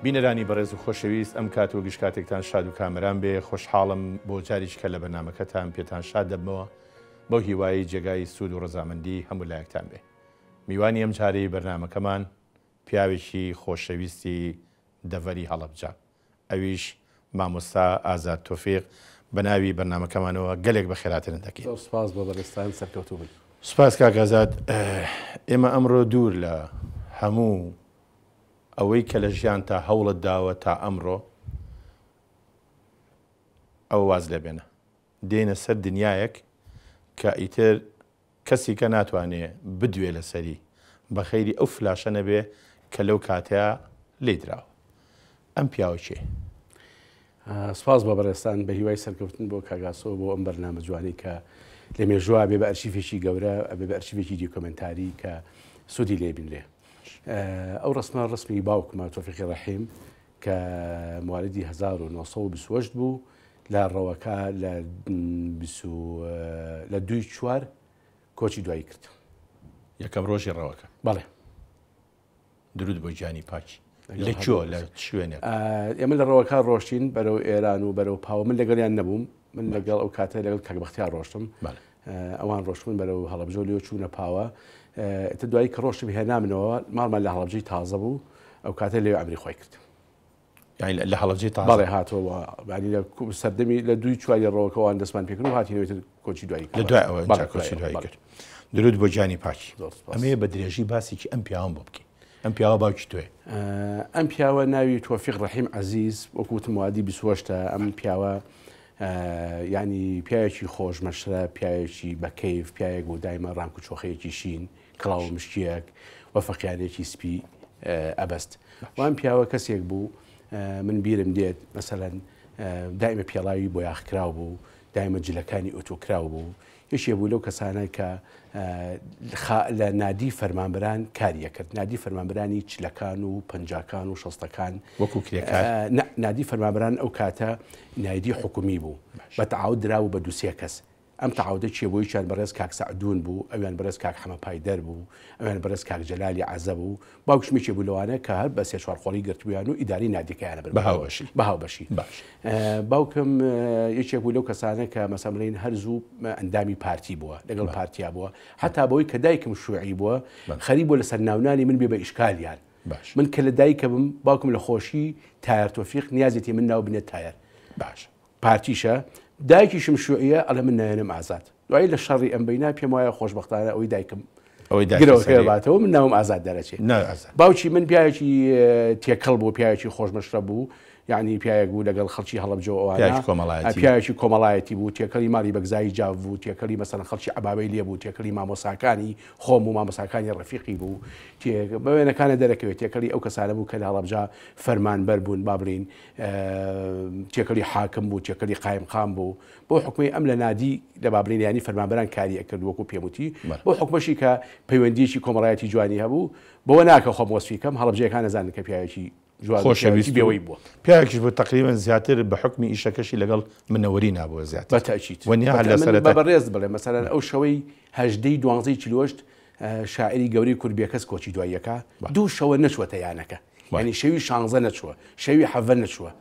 بینەرانی بەڕێز و خۆشەویست ئەم کات و گشت کاتێکتان شاد و کامەران بێ، خۆشحاڵم بۆ جاریکە لە بەرنامەکەتان پێتان شاد دەبمەوە بەو هیوایەی جێگای سوود و ڕەزامەندی هەموو لایەکتان بێ. میوانی ئەم جارەی بەرنامەکەمان پیاوێکی خۆشەویستی دەڤەری هەڵەبجە ئەویش مامۆستا ئازاد تۆفیق بە ناوی بەرنامەکەمانەوە گەلێک بەخێراترن دەکەین. زۆر سوپاس بۆ بەڕێزتان سەرکەوتوو بن. سوپاس کاک ئازاد، ئێمە ئەمڕۆ دوور لە هەموو ئەوەی کە لە ژیانتا هەوڵت داوە تا ئەمڕۆ ئەوە واز لێ بێنە دێینە سەر دنیایەک کە ئیتر کەسی کە ناتوانێ بدوێ لەسەری بە خەیری ئەو فلاشە نەبێ کە لەو کاتەیا لێی دراوە. ئەم پیاوە کێیە؟ سپاس بۆ بەڕێزتان، بە هیوای سەرکەوتن بۆ کاک ئاسۆ بۆ ئەم بەرنامە جوانەی کە لە مێژووە ئەبێ بە ئەرشیفێکی گەورە، ئەبێ بە ئەرشیفێکی دیکۆمێنتاری کە سوودی لێ بینرێ. ئەو ڕەسمە ڕەسمی باوکمە تۆفیقی ڕەحیم کە موالیدی 1928 بوو لە ڕەوەکە لە لە دووی چوار کۆچی دوایی کرد. یەکەم ڕۆژی ڕەوەکە؟ بەڵێ. درود بۆ گیانی پاکی. لە کوێ لە چ شوێنێک؟ ئێمە لە ڕەوەکە ڕۆشتین بەرەو ئێران و بەرەو پاوە من لەگەڵیان نەبووم من لەگەڵ ئەو کاتە لەگەڵ کاک بەختیار ڕۆشتم ئەوان ڕۆشتبوون بەرەو هەڵەبجە و لێ چوونە پاوە ئیتر دوایی کە ڕۆشتم هێنامنەوە ماڵمان لە هەڵەبجەی تازە بوو ئەو کاتە لەوێ ئەمری خۆی کرد. یانی لە هەڵەبجەی تازە؟ بەڵێ هاتەوە یانی لە سەردەمی لە دووی چواری ڕەوەکەوان دەستمان پێکرد و هاتینەوە ئیتر کۆچی دوایی لە دوای ئەوە ئینجا کۆچی دوایی کرد. درود بۆ گیانی پاکی. ئەمەیە بە درێژی باسێکی ئەم پیاوەم بۆ بکەی. ئەم پیاوە باوکی تۆیە. ئەم پیاوە ناوی تۆفیق ڕەحیم عەزیز وەکو وتم وادی بیست ئەم پیاوە یانی پیاوێکی خۆش مەشرە پیاوێکی بەکەیف پیاوێک بوو دایمە ڕانک و چۆخەیەکی شین کڵاو مشکیەک و فەقیانێکی سپی ئەبەست وام پیاوە کەسێک بوو من بیرم دێت مەسەلەن دایمە پێڵاوی بۆیاخکراو بوو دایمە جلەکانی ئۆتۆکراو بوو یەکێ بوو لەو کەسانە کە لە نادی فەرمانبەران کاری ئەکرد، نادی فەرمانبەرانی چلەکان و پەنجاکان و شەستەکان. وەکو کرێکار؟ نا، نادی فەرمانبەران ئەو کاتە نادی حکومی بوو، بە تەعاود درابوو بە دوو سێ کەس. ئەم تەعاودە کێ بوو؟ یەکیان بەڕێز کاک سەعدوون بوو، ئەویان بەڕێز کاک حەمە پایدەر بوو، ئەویان بەڕێز کاک جەلالی عەزە بوو، باوکیشم یەکێ بوو لەوانە کە هەر بە سێ چوار قۆڵی گرتبوویان و ئیدارەی نادیەکەیان ئەبرد. بە هاوبەشی. بە هاوبەشی. باش. باوکم یەکێک بوو لەو کەسانە کە مەسەن بڵێین هەر زوو ئەندامی پارتی بووە، لەگەڵ پارتیا بووە، حەتا بەوەی کە دایکم شوعی بووە، خەریک بووە لەسەر ناونانی من بێ بە ئیشکالیان. باش. من کە لە دایکە بم، باوکم لە خۆشی تایەر تۆفیق نیازێتی من ناو بنێت تایەر. باش. پارتیشە، دایکیشم شوعیە، ئەڵێ من نایەنم ئازاد. دوایی لە شەڕی ئەم بەینا پێم وایە خۆشبەختانە ئەوەی دایکم ئەوەی دایکم گرەوەکەی سەری باتەوە من ناوم ئازاد دەرەچێ. ناوی ئازاد. باوکی من پیاوێکی تێکەڵ بوو، پیاوێکی خۆشمەشرەب بوو، یەعنی پیاوێک بوو لەگەڵ خەڵکی هەڵەبجە و ئەوانە. پیاوێکی کۆمەڵایەتی. پیاوێکی کۆمەڵایەتی بوو، تێکەڵی ماڵی بەگزایی جاف بوو، تێکەڵی مەسەلەن خەڵکی عەبابەی لێ بوو، تێکەڵی مامۆساکانی خۆم و مامۆساکانی ڕەفیقی بوو، بە وێنەکانە دەرەکەوێت تێکەڵی ئەو کەسانە بوو کە لە هەڵەبجە فەرمانبەر بوون، با بڵێین تێکەڵی حاکم بوو، تێکەڵی قایمقام بوو، بەو حوکمەی ئەم لە نادی لە بابلین یانی فەرمانبەران کاری ئەکرد وەکو پێم وتی، بەو حوکمەشی کە پەیوەندییەکی کۆمەڵایەتی جوانی هەبوو، بەوە ناکە خۆم وەسفی کەم، هەڵەبجەیەکان ئەزانن کە پیاوێکی جوان و پیاوێکی بێوەی بووە. پیاوێکیش بوو تەقریبەن زیاتر بە حوکمی ئیشەکەشی لەگەڵ منەوەری نابووە زیاتر. بە تەئکید. وەنیا هەر لە من سەرەتا. بە بەڕێز بڵێم مەسەلەن ئەو شەوەی هەژدەی دوانزەی 48 شاعیری گەورەی کورد بێکەس کۆچی دواییەکە دوو شەوە نەچووەتە یانەکە یانی شەوی شانزە نەچووە شەوی حەڤە نەچووە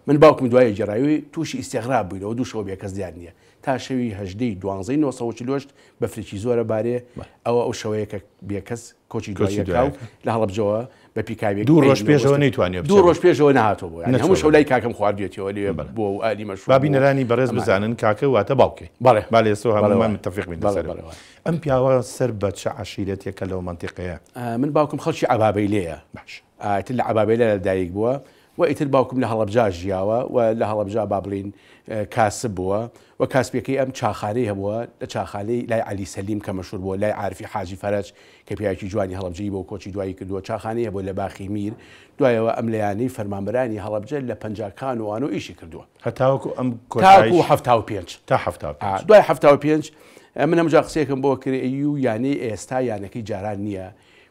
من باوکم دوای گێڕاوی تووشی ئیستێغراب بووینەوە دوو شەوە بێکەس دیار نییە تا شەوی هەژدەی دوانزەی 1940 بەفرێکی زۆرە بارێ ئەوە ئەو شەوەیە کە بێکەس کۆچی دواییەکە و لە هەڵەبجەوە بە پیکاوێک دوو ڕۆژ پێشەوە نەیتوانیوە دوو ڕۆژ پێشەوە نەهاتووە بۆ یانی هەموو شەو لای کاکەم خواردوێتیەوە لێ بۆ و ئالی مەشروب با بینەرانی بەڕێز بزانن کاکە واتە باوکی بەڵێ با لە ئێستەوە هەموومان متفق بین لەسەر ئەم پیاوە سەر بە چ عەشیرەتێکە لەو مەنتیقەیە؟ من باوکم خەڵکی عەبابەیلەیە. باش. ئیتر لە عەبابەیلە لە دایک بووە و ئیتر باوکم لە هەڵەبجە ژیاوە و لە هەڵەبجە با بڵێین کاسب بووە و کاسبیەکەی ئەم چاخانەی هەبووە لە چاخانەی لای عەلی سەلیم کە مەشهور بووە لای عارفی حاجی فەرەج کە پیاوێکی جوانی هەڵەبجەیی بووە کۆچی دوایی کردووە چاخانەی هەبووە لە باخی میر دوایەوە ئەم لە یانەی فەرمانبەرانی هەڵەبجە لە پەنجاکان و ئانۆ ئیشی کردووە. هەتاوەکو ئەم کۆتایش تاکو 75. تا 75. دوای 75 من هەموو جار قسەیەکم بۆ کرد ئەی و یانەی ئێستا یانەکەی جاران نییە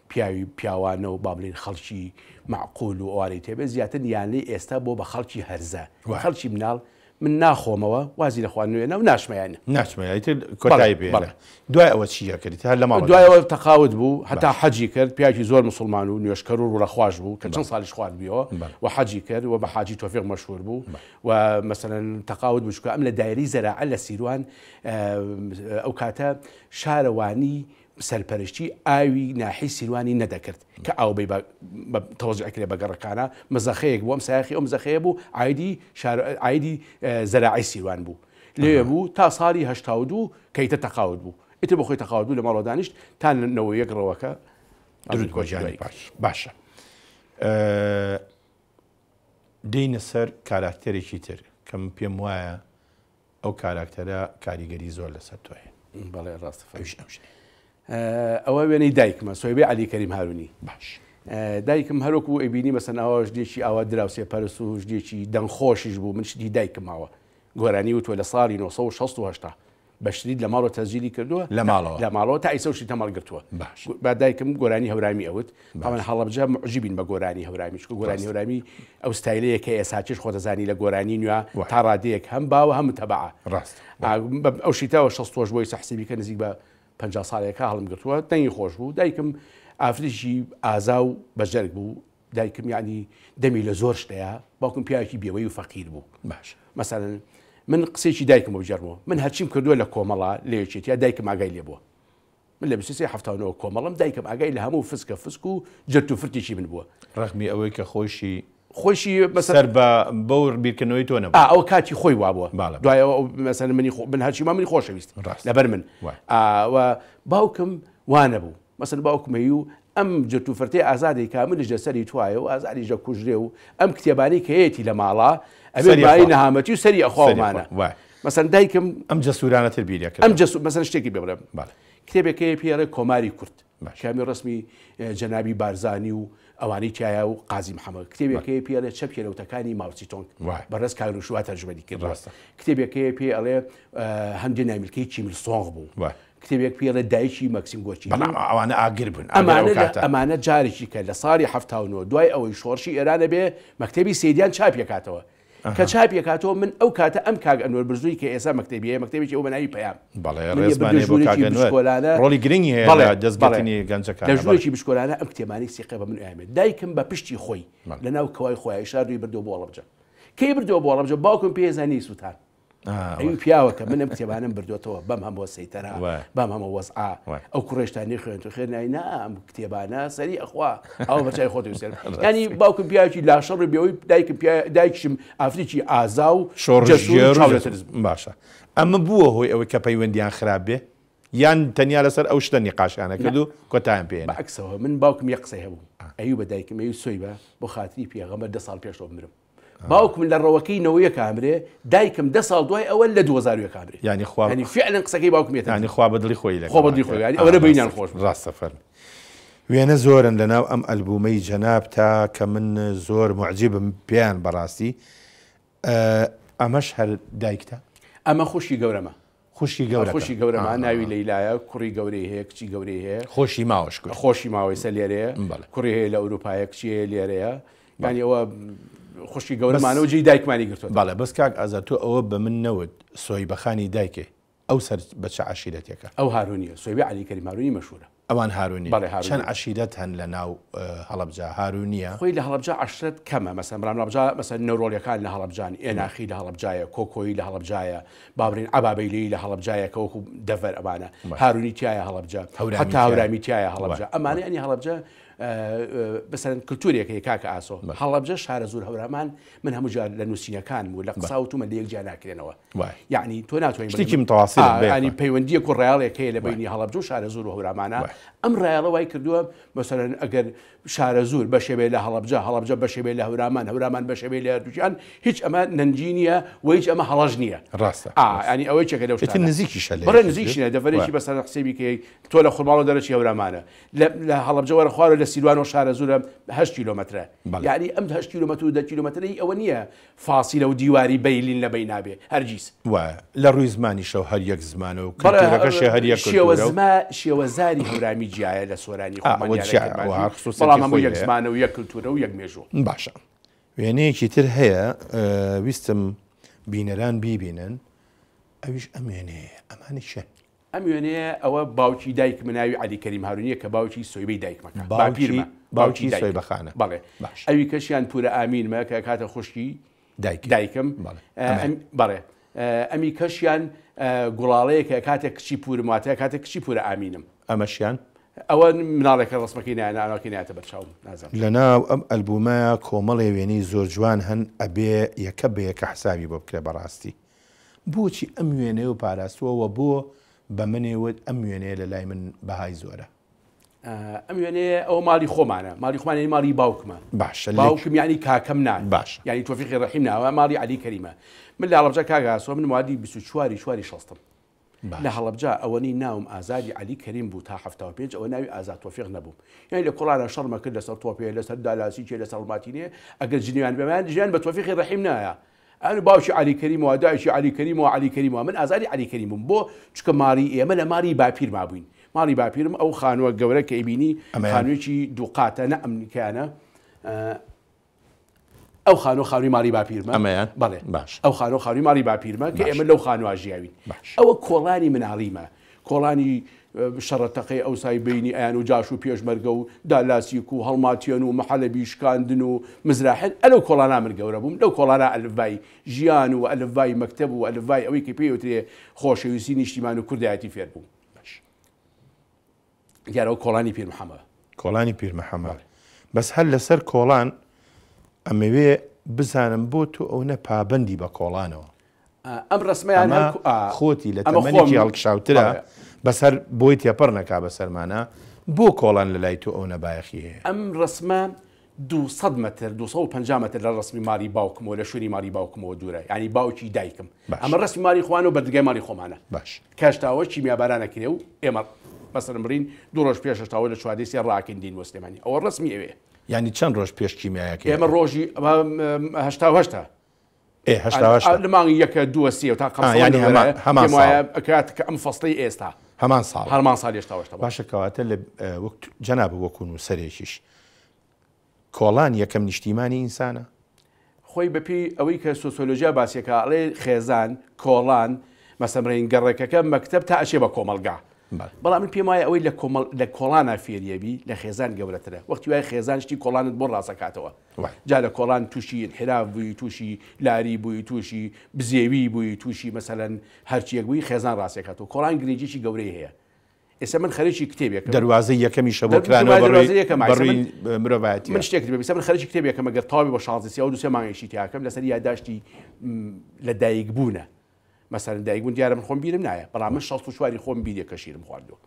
پیاوی پیاوانە و با بڵێین خەڵکی مەعقول و ئەوانەی تێبێت زیاتر یانەی ئێستا بۆ بە خەڵکی هەرزە خەڵکی مناڵ. من ناخۆمەوە وازی لە خواردن وێنا و ناچمە یانە. ناچمە یانە ئیتر کۆتایی پێ هێنا. دوای ئەوە چی ئەکردیت هەر لە ماڵەوە؟ دوای ئەوە تەقاوت بوو هەتا حەجی کرد پیاوێکی زۆر موسڵمان و نوێژکەر و ڕوولەخواش بوو کە چەند ساڵیش خواردبوویەوە و حەجی کرد و بە حاجی تۆفیق مەشهوور بوو و مەسەلەن تەقاوت بوو چونکە ئەم لە دایرەی زەراعە لە سیروان ئەو کاتە شارەوانی سەرپەرشتی ئاوی ناحیەی سیروانی نەدەکرد کە ئاو بەی بە تەوەزیع کرێ بە گەڕەکانە مزەخەیەک بوو ئەم سایەخی ئەو مزەخەیە بوو عایدی شار عایدی زەراعی سیروان بوو لێ بوو تا ساڵی 82 کە ئیتر تەقاوت بوو ئیتر بۆ خۆی تەقاوت بوو لە ماڵەوە دانیشت تا 91 ڕەوەکە درود بۆ گیانی پاک باشە دێینە سەر کاراکتەرێکی تر کە من پێم وایە ئەو کاراکتەرە کاریگەری زۆر لەسەر تۆ هەیە. بەڵێ ڕاستە فەرموو. ئەویش ئەم ژنەیە. ئەوە وێنەی دایکمە سۆیبەی عەلی کەریم هارونی. باش. دایکم هەروەکو ئەیبینی مەسەن ئەوە ژنێکی ئاوا دراوسێ پەرست و ژنێکی دەنگخۆشیش بوو من شتی دایکم ماوە گۆرانی وتووە لە ساڵی 968 بە شریت لە ماڵەوە تەسجیلی کردووە لە ماڵەوە لە ماڵەوە تا ئیسە شریتە ماڵ گرتووە باش با دایکم گۆرانی هەورامی ئەوت تاوان هەڵەبجە معجبین بە گۆرانی هەورامی چکە گۆرانی هەورامی ئەو ستایلەیە کە ئێساچش خۆ دەزانی لە گۆرانی نوێ تا ڕادەیەک هەم باوە هەم تەبعە ڕاست ئەو شیتەوە شەستۆش بۆی سەحسیبی کە نزیک بە 50 ساڵێکە هەڵم گرتووە دەنگی خۆش بوو دایکم ئافرەتێکی ئازا و بەجەرگ بوو دایکم یعنی دەمی لە زۆر شتەیە باوکم پیاوێکی بێوەی و فەقیر بوو باش مەسەلەن من قسێکی دایکم بگێڕمەوە من هەرچیم کردووە لە کۆمەڵە لە یەکێتیا دایکم ئاگای لێ بووە من لە 23 79 کۆمەڵم دایکم ئاگای لە هەموو فسکە فسک و جرت و فرتێکی من بووە ڕەغمی ئەوەی کە خۆشی خۆشی سەر بە بەو بیرکردنەوەی تۆ نەبوو ئەو کاتی خۆی وابووە دوای مەسەن منی من هەرچی ما منی خۆشەویست لەبەر من و باوکم وانەبوو مەسەن باوکم هەیی و ئەم جرت و فرتەی ئازادەی کا منیش لەسەری توایە و ئازاریش دەکوژرێ و ئەم کتێبانەی کە هەیەتی لە ماڵا ئەبێ سەری مایەی ئەخوا. نەهامەتی و سەری ئەخوا سەری ئەخوا. ومانە وایە. مەسەن دایکم ئەم جەسوورانەتر بیری ئەم ئەکردەوە. جەسوور مەسەن شتێکی پێ بڵێم بەڵێ. کتێبێک هەیە پێی ئەڵێ کۆماری کورد باش. کە ئەمی ڕەسمی جەنابی بارزانی و ئەوانەی تیایە و قازی محەمەد. کتێبێک بەڵێ. هەیە پێی ئەڵێ چەپکێ لە وتەکانی ماوتسی تۆنگ وایە. بەڕێز کاک نوشوا تەرجومەنی کردووە. ڕاستە. کتێبێک هەیە پێی ئەڵێ هەندێ نامیلکەی کیمیل سۆنگ بوو. وایە. کتێبێک پێی ئەڵێ دایکی مەکسیم گۆرکی. بەڵام ئەوانە ئاگر بوون، ئاگر ئەو ئەمانە لە کاتە. ئەمانە جارێکی کە لە ساڵی 79 دوای ئەوەی شۆڕشی ئێران ئەبێ مەکتەبی سەیدیان چاپی ئەکاتەوە. کە چاپی ئەکاتەوە من ئەو کاتە ئەم کاک ئەنوەر برزووی کە ئێستا مەکتەبی هەیە مەکتەبێکی ئەو بە ناوی پەیام. بەڵێ منی ڕێزمان بردە هەیە بۆ کاک ژوورێکی ئەنوەر. بچکۆلانە ڕۆڵی گرنگی هەیە بەڵێ لە بەڵێ دەستگرتنی لە گەنجەکانە بەڵێ. ژوورێکی بچکۆلانە ئەم کتێبانەی سیقە بە من ئەیامێ. دایکم بە پشتی خۆی بەڵێ. لە ناو کەوای خۆیا شاردووی بردەوە بۆ هەڵەبجە. کەی بردەوە بۆ هەڵەبجە باوکم پێی زانی سووتان. ئەوی پیاوەکە من ئەم کتێبانەم بردوێتەوە بەم هەموو سەیتەرە بەم هەمە وەزعە ئەو کوڕێشتان نەخوێن تو خێر نای نا ئەم کتێبانە سەری ئەخوا ئەو بەچای خۆت سەر ینی باوکم پیاوێکی لاشەڕ و بێەوەی دایکم دایکشم ئافرێکی ئازا و شۆڕشگێڕ باشە ئەمە بووە هۆی ئەوەی کە پەیوەندیان خراپ بێ یان تەنیا لەسەر ئەو شتە نیقاشیانە کرد و کۆتایان پێ هێنا؟ بەعکسەوە من باوکم یەک قسەی هەبوو ئەیو بە دایکم ئەیو سۆی بە بۆ خاتری پێغەمبەر دە ساڵ پێش تۆ بمرم باوکم لە ڕەوەکەی نەوەیەک ئامرێ دایکم دە ساڵ دوای ئەوە لە 2001 ئامرێ یعنی خوا یعنی فعلا قسەکەی باوکم یەتە یعنی خوا بە دڵی خۆی لەگەڵ خوا بە دڵی خۆی یعنی ئەوەنە بەینیان خۆش بوو. ڕاستە فەرموو. وێنە زۆرن لەناو ئەم ئەلبوومەی جەنابتا کە من زۆر موعجیبم پێیان بەڕاستی ئەمەش هەر دایکتە؟ ئەمە خوشکی گەورەمە. خوشکی گەورەتە؟ خوشکی گەورەمە ناوی لەیلایە، کوڕی گەورەی هەیە، کچی گەورەی هەیە. خۆشی ماوە شکور. خۆشی ماوە ئێستا لێرەیە. بەڵێ. کوڕی هەیە لە ئەوروپایە، کچی هەیە لێرەیە. یانی ئەوە خوشکی گەورەمانە و جێی دایکمانی گرتووەتەوە. بەڵێ بەس کاک ئازاد تۆ ئەوە بە من نەوت سۆیبەخانی دایکێ ئەو سەر بە چ عەشیرەتێکە؟ ئەو هارونییە، سۆیبە عەلی کەریم هارونی مەشهوورە. ئەوان هارونین. بەڵێ هارونین. چەند عەشیرەت هەن لە ناو هەڵەبجە؟ هارونییە؟ خۆی لە هەڵەبجە عەشرەت کەمە، مەسەلەن بەڵام هەڵەبجە مەسەلەن نەورۆڵیەکان لە هەڵەبجان، ئێناخی لە هەڵەبجایە، کۆکۆیی لە هەڵەبجایە، با بڵێین عەبابەیلەیی لە هەڵەبجایە کە وەکوو دەڤەر ئەمانە، هارونی تیایە هەڵەبجە، حەتا هەورامی تیایە هەڵەبجە، ئەمانە یانی هەڵەبجە مەسەلەن کلتورێک هەیە کاکە ئاسۆ، هەڵەبجە شارەزوور هەورامان من هەموو جار لە نووسینەکانم و لە قسە وتومە لە یەک جیا ناکرێنەوە. یەعنی تۆ ناتوانانی بڵێی شتێکی متواصلن بەیەکەوە. یانی پەیوەندییەک و ڕایەڵێک هەیە لە بەینی هەڵەبجە و شارەزوور و هەورامانە. ئەم ڕایەڵە وای کردووە مەسەلەن ئەگەر شارەزوور بەشێ بێ لە هەڵەبجە، هەڵەبجە بەشێ بێ لە هەورامان، هەورامان بەشێ بێ لە هەردووکیان، هیچ ئەمە نەنگی نییە و هیچ ئەمە هەڵەش نییە. ڕاستە. یانی ئەوە یەکێکە لەو ئیتر شتانە. نزیکیشە لە بەڵێ یەکتر. نزیکیشە، دەڤەرێکی مەسەلەن حسێبی کەی تۆ لە خورماڵەوە دەرەچی هەورامانە، لە هەڵەبجە وەرە خوارەوە لە سیروانەوە شارەزوورە 8 کیلۆمەترە. یانی ئەم 8 کیلۆمەتر و 10 کیلۆمەترە هی ئەوە نییە فاسیلە و دیواری بەیلین لە بەینا بێ هەرگیز. وایە لە ڕووی زمانیشەوە هەر یەک زمانە و کلتورەکەشی هەر یەک کلتورە و. شێوەزاری هەورامی جیایە لە سۆرانی خۆمان ئەوە یان لە جیایە، ئەوە کرمانجی، هەر خسووسیەتی بەڵام هەموو خۆی یەک هەیە. زمانە و یەک کلتورە و یەک مێژووە. باشە وێنەیەکی تر هەیە ویستم بینەران بیبینن ئەویش ئەم وێنەیە ئەمانە کێن؟ ئەم وێنەیە ئەوە باوکی دایکمە ناوی عەلی کەریم هارونیە کە باوکی سۆیبەی دایکمە کە باپیرمە باوکی سۆیبە خانە بەڵێ ئەوی کەشیان پورە ئامینمە کە کاتە خوشکی دایکم بەڵێ ئەمی کەشیان گوڵاڵەیە کە کاتێک کچی پورم واتە کاتێک کچی پورە ئامینم ئەمەشیان ئەوە مناڵێکە ڕسمەکەی نایانەکەی ناتە بەرچاوم نازانم لەناو ئەم ئەلبومە کۆمەڵێ وێنەی زۆر جوان هەن ئەبێ یەکە بە یەکە حسابی بۆ بکرێ بەڕاستی بۆچی ئەم وێنەیەو پاراستووە وە بۆ بە منێ وت ئەم وێنەیە لە لای من بەهای زۆرە؟ ئەم وێنەیە ئەوە ماڵی خۆمانە ماڵی خۆمان یانی ماڵی باوکمە باشە باوکم یانی کاکەم نا باشە یانی تۆفیقی ڕەحیم ناوە ماڵی عەلی کەریمە من لە هەڵەبجە کاک ئاسۆ من موادی 24 چواری شەستم لە هەڵەبجە ئەوەنەی ناوم ئازادی عەلی کەریم بوو تا 75 ئەوە ناوی ئازاد تۆفیق نەبووم یانی لە کۆڵانە شەڕمە کرد لەسەر تۆپێ لەسەر دالاسیکێ لەسەر ڵماتینێ ئەگەر جنێویان بێمان ژیان بە تۆفیقی ڕەحیم نایە ئەرێ باوکی عەلی کەریم و دایکی عەلی کەریم و عەلی کەریم و من ئازادی عەلی کەریم بووم بۆ چونکە ماڵی ئێمە لە ماڵی باپیرما بووین ماڵی باپیرم ئەو خانووە گەورە کە ئەیبینی خانوویەکی دووقاتە نە ئەمریکایانە ئەو خانوو خانووی ماڵی باپیرمە ئەمەیان بەڵێ باش ئەو خانوو خانووی ماڵی باپیرمە کە ئێمە لەو خانووە ژیاوین ئەوە کۆڵانی مناڵیمە کۆڵانی شەڕە تەقەی ئەوسای بەینی ئەیان و جاش و پێشمەرگە و دالاسیک و هەڵماتیەن و مەحەلەبی شکاندن و مزراحێن ئەلەو کۆڵانا من گەورە بووم لەو کۆڵانا ئەلفبای ژیان و ئەلفبای مەکتەب و ئەلفبای ئەوەی کە پێی وترێ خۆشەویستی نیشتیمان و کوردایەتی فێر بووم. باش. دیارە ئەو کۆڵانی پیر محەمە. کۆڵانی پیر محەمە. بەس هەر لەسەر کۆڵان ئەمەوێ بزانم بۆ تۆ ئەونە پابەندی بە کۆڵانەوە؟ ئەم ڕەسمەیان ئەمە خۆتی لە تەمەنێکی هەڵکشاوترە بەسەر بۆی تێپەڕ نەکا بەسەرمانە بۆ کۆڵان لە لای تۆ ئەونە بایەخی هەیە؟ ئەم ڕەسمە 200 مەتر 250 مەتر لە ڕەسمی ماڵی باوکمەوە لە شوێنی ماڵی باوکمەوە دوورە یعنی باوکی دایکم ئەمە ڕەسمی ماڵی خوان و بەردگای ماڵی خۆمانە باش کەشتاوە کیمیابارانە کرێ و ئێمە مەسەلەن بڕین دوو ڕۆژ پێش هەشتاوە لە چواردەی سێ ڕاکەین دین بۆ سلێمانی ئەوە ڕەسمی ئەوێ یعنی چەند ڕۆژ پێش کیمیایەکەی ئێمە ڕۆژی هەشتا و هەشتا ئێ 88 لە مانگی یەکە دووە سێ تا آه، یعنی هەمان هەمان ساڵ ئەکات کە ئەم فەسڵەی ئێستا هەمان ساڵ هەمان ساڵ هێشتا وەشتا باشە کەواتە لە وەک جەناب وەکو نووسەرێکیش کۆڵان یەکەم نیشتیمانی ئینسانە؟ خۆی بەپێی ئەوەی کە سۆسۆلۆژیا باسیەکا ئەڵێ خێزان، کۆڵان، مەسەن بڵێین گەڕەکەکە، مەکتەب تا ئەچێ بە کۆمەڵگا. بەڵام من پێم وایە ئەوەی لە کۆمەڵ لە کۆڵانا فێریەبی لە خێزان گەورەترە. وەختی وایە خێزان شتی کۆڵانت بۆ ڕاستەکاتەوە. جا لە کۆڵان تووشی ئینحراف بووی، تووشی لاری بووی، تووشی بزێوی بووی، تووشی مەسەلەن هەرچیەک بووی خێزان ڕاستیەکاتەوە. کۆڵان گرنگیی گەورەی هەیە. ئێستا من خەریکی کتێبێکم. دەروازەی یەکەمیشە بۆ کرانەوە بە ڕووی مرۆڤایەتییە. من شتێکت بێ ئێستا من خەریکی کتێبێکم ئەگەر تەواوی بۆ شازدە سێ ئەو دوو سێ مانگێکی تیاکەم لەسەر یاداشتی لە دایکبوونە. مەسەلەن دایکبوون دیارە من خۆم بیرم نایە بەڵام من شەست و چواری خۆم بیرێ کە شیرم خواردووە.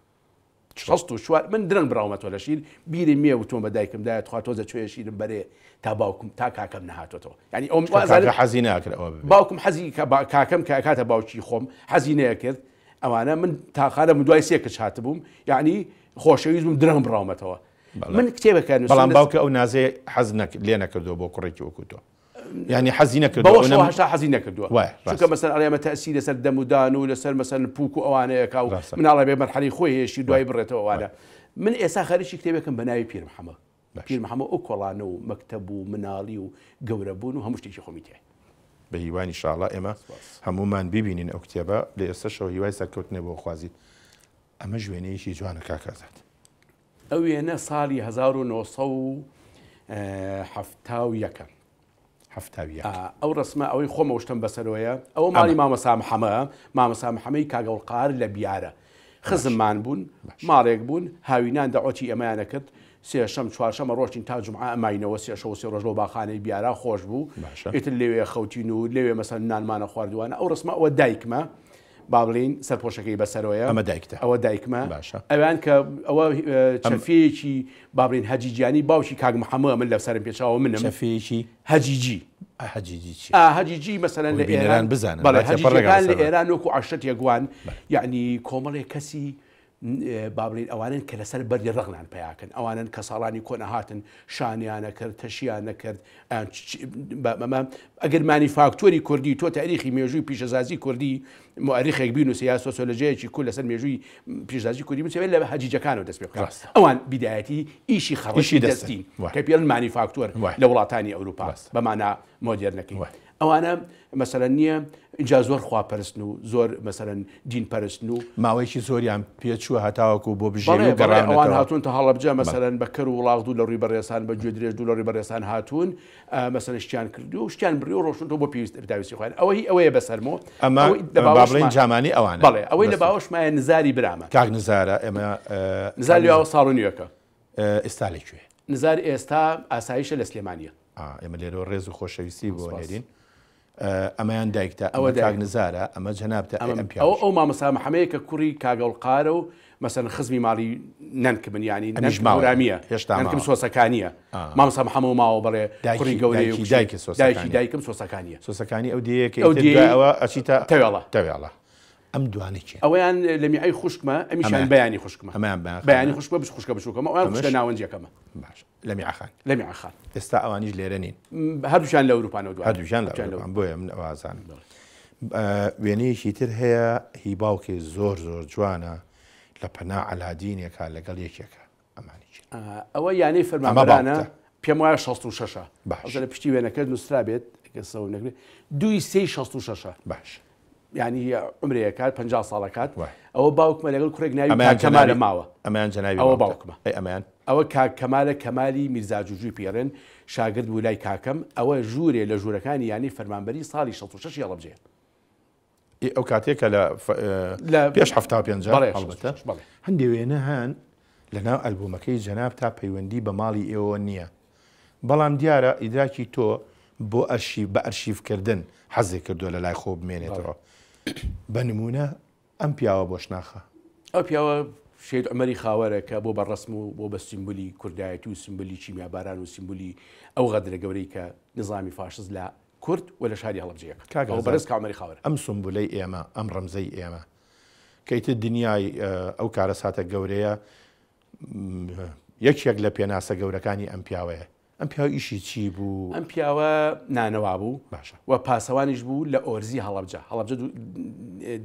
شەست و چوار من درەنگ براومەتەوە لە شیر بیرم نییە وتوم بە دایکم دایە تخوا تۆزە چۆیە شیرم بەرێ تا باوکم تا کاکەم نەهاتۆتەوە یعنی ئەوم کاکە حەزی ناکرد ئەوە ببێ. باوکم حەزی کاکەم کە ئەکاتە باوکی خۆم حەزی نەیەکرد ئەوانە من تاقانە بووم دوای سێ کچ هاتبووم یعنی خۆشەویست بووم درەنگ بڕاومەتەوە من کتێبەکە نووسم بەڵام باوکە ئەو نازەی حەز لێ نەکردووە بۆ کوڕێکی وەکو تۆ یعنی حەزی نەکردووە بەوەشەوە هەشتا حەزی نەکردووە چونکە مەسەن ئەڵێ ئەمە تەئسیر لەسەر دەم و دان و لەسەر مەسەن پوک و ئەوانەیەکا و مناڵە بێ مەرحەلەی خۆی هێشتی دوای بڕێتەوە ئەوانە من ئێستا خەریکی کتێبێکم بە ناوی پیر محەمە پیر محەمە ئەو کۆڵانە و مەکتەب و مناڵی و گەورە بوون و هەموو شتێکی خۆمی تیایە. بە هیوان ئیشاڵا ئێمە هەموومان بیبینین ئەو کتێبە، لە ئێستەشەوە هیوای سەرکەوتنێ بۆ خوازین. ئەمەش وێنەیەکی جوانە کاک ئازاد. ئەو وێنە ساڵی 1971 ە. 71. ئەو ڕەسمە ئەوەی خۆم ئەو شتەم بەسەرۆیە ئەوە ماڵی مامۆستا محەمە مامۆستا محەمەی کاک ئەوڵقار لە بیارە خزممان بوون ماڵێک بوون هاوینان دەعوەتی ئێمەیان ئەکرد سێشەم چوارشەمە ڕۆشتین تا جومعە ئەماینەوە سێ شەو سێ ڕۆژ لەو باخانەی بیارا خۆش بوو ئیتر لەوێ خەوتین و لەوێ مەسەن نانمانە خواردوانە ئەو ڕسمە ئەوە دایکمە با بڵێین سەرپۆشەکەی بەسەرۆیە ئەمە دایکتە ئەوە دایکمە باشە ئەوان کە ئەوە چەفیەکی با بڵێین هەجیجیانی باوکی کاک محەممە من لە سەرم پێچاوە منم چەفیەکی هەجیجی هەجیجی چی هەجیجی مەسەلەن لە ئێران بزانن بەڵێ هەجیجەکان لە ئێران وەکو عەشرەتێک وان یعنی کۆمەڵێک کەسی با بڵێین ئەوانەن کە لەسەر بەردی ڕەق نان پیاکەن ئەوانن کە ساڵانی کۆن ئەهاتن شانیان ئەکرد تەشیان نەکرد ئەگەر مانیفاکتۆری کوردی تۆ تاریخی مێژووی پیشەسازی کوردی موئەریخێک بینوسێ یا سۆسیۆلۆژیایەکی کورد لەسەر مێژووی پیشەسازی کوردی بنوسێ لە هەجیجەکانەوە دەست پێ بکات ئەوان بیدایەتی ئیشی خەڕشی دەستین کە پێڵن مانیفاکتۆر لە وڵاتانی ئەوروپا بە مانا مۆدێرنەکەی. ئەوانە مەسەلەن نییە ئینجا زۆر خواپەرستن و زۆر مەسەلەن دین پەرستن و ماوەیەکی زۆریان پێچووە هەتاوەکو بۆ بژێوی بەڵێ بەڵێ ئەوان گەڕاونەتەوە. هاتوون تا هەڵەبجە بەڵێ. مەسەلەن بە کەر و وڵاغ دوو لە ڕووی بەڕێزان بە گوێ درێژ دوو لە ڕووی بەڕێزان هاتوون مەسەلەن شتیان کردووە و شتیان بڕیوە و ڕۆشتوونەتەوە بۆ پێویست پێداویستی خۆیان ئەوە هی ئەوەیە بەسەرمۆ ئەمە ئەوەی لە با بڵێین باوەشما جامانەی ئەوانە بەڵێ ئەوەی لە دەستت. باوەشمایە نزاری برامە. کاک نزارە ئێمە نزار کاک لەوێ نزار ساڵ و نیوێکە. ئێستا لە کوێ؟ نزار ئێستا ئاسایشە لە سلێمانییە. ئێمە لێرەوە ڕێز و خۆشەویستی بۆ سپاس. نێرین. ئەمەیان دایکتە، ئەوە ئەمە کاک دایکم. نزارە، ئەمە جەنابتە، ئەی ئەمە ئەم ئەوە پیاوەش؟ ئەو مامۆستا محەمەیە کە کوڕی کاک ئەوڵقارە و مەسەلەن خزمی ماڵی نەنکمن یانی ئەمیش نەنکم ماوە هەورامییە، هێشتا نەنکم ماوە. سۆسەکانییە. مامۆستا محەمە ماوە بەڵێ کوڕی دایکی گەورەیە و دایکی کچی دایکی دایکی سۆسەکانییە. دایکم سۆسەکانییە. سۆسەکانی ئەو دێیە کە ئەو ئیتر دوای دێیەی ئەوە ئەچیتە تەوێڵە. تەوێڵە. ئەم دوانە کێن؟ ئەوەیان لەمیعەی خوشکمە، ئەمیشیان ئەمەیان. بەیانی خوشکمە. ئەمەیان بەیان بەیانی خانە. خوشکمە، خوشکە بچووکەمە، ئەویان ئەمەش؟ خوشکە ناوەنجیەکەمە. باش. لەمیعە خان. لەمیعە خان. ئێستا ئەوانیش لێرە نین. هەردووکیان لە ئەوروپانەوە دوایە. هەردووکیان لە هەردووکیان لە ئەوروپان، ئەوروپا. بۆیە من ئەوە ئازانم. وێنەیەکی تر هەیە هی باوکێ زۆر زۆر جوانە لە پەنا عەلادینێکا لەگەڵ یەکێکە. ئەمانی کێن؟ ئەوە یانەی ئەمە فەرمانبەرانە، باوکتە. پێم وایە 66ە. باش. ئەوجا لە پشتی وێنەکەت نووسرابێت، ئەگەر سەو نەکرێت، دووی سێی 66ە. باش. یعنی عمرەیەکات 50 ساڵەکات. وای. ئەوە باوکمە لەگەڵ کوڕێک ناوی ئەمەیان کاک کەمالە جەنابی- ماوە. ئەمەیان جەنابی ئەوە باوکتە. باوکمە. ئەی ئەمەیان؟ ئەوە کاک کەمالە، کەمالی میرزا جوجوی پێڵێن، شاگرد بوو لای کاکەم. ئەوە ژوورێ لە ژوورەکانی یانەی فەرمانبەری ساڵی 66 هەڵەبجەیە. ئێ، ئەو کاتێک کە لە لە پێش 75 بەڵێ، هەڵبەتە. 66، بەڵێ. هەندێ وێنە هەن لەناو ئەلبومەکەی جەناب تا پەیوەندی بە ماڵی ئێوە نییە، بەڵام دیارە ئیدراکی تۆ بۆ بە ئەرشیفکردن حەزێک کردووە لە لای خۆ بمێنێتەوە. بە نمونە ئەم پیاوە بۆ شناخە. ئەو پیاوە شەهید عومەری خاوەرە کە بۆ بە ڕەسم و بۆ بە سیمبولی کوردایەتی و سیمبولی کیمیاباران و سیمبولی ئەو غەدرە گەورەی کە نظامی فاشست لە کورد و لە شاری هەڵەبجەیە کرد. کاک ئەوە ئازاد، بەڕێز کاک عومەری خاوەرە. ئەم سمبولەی ئێمە، ئەم ڕەمزەی ئێمە کە ئیتر دنیای، ئەو کارەساتە گەورەیە، یەکێک لە پێناسە گەورەکانی ئەم پیاوەیە. ئەم پیاوە ئیشی چی بوو؟ ئەم پیاوە نانەوا بوو. باشە. و پاسەوانیش بوو لە ئۆرزی هەڵەبجە. هەڵەبجە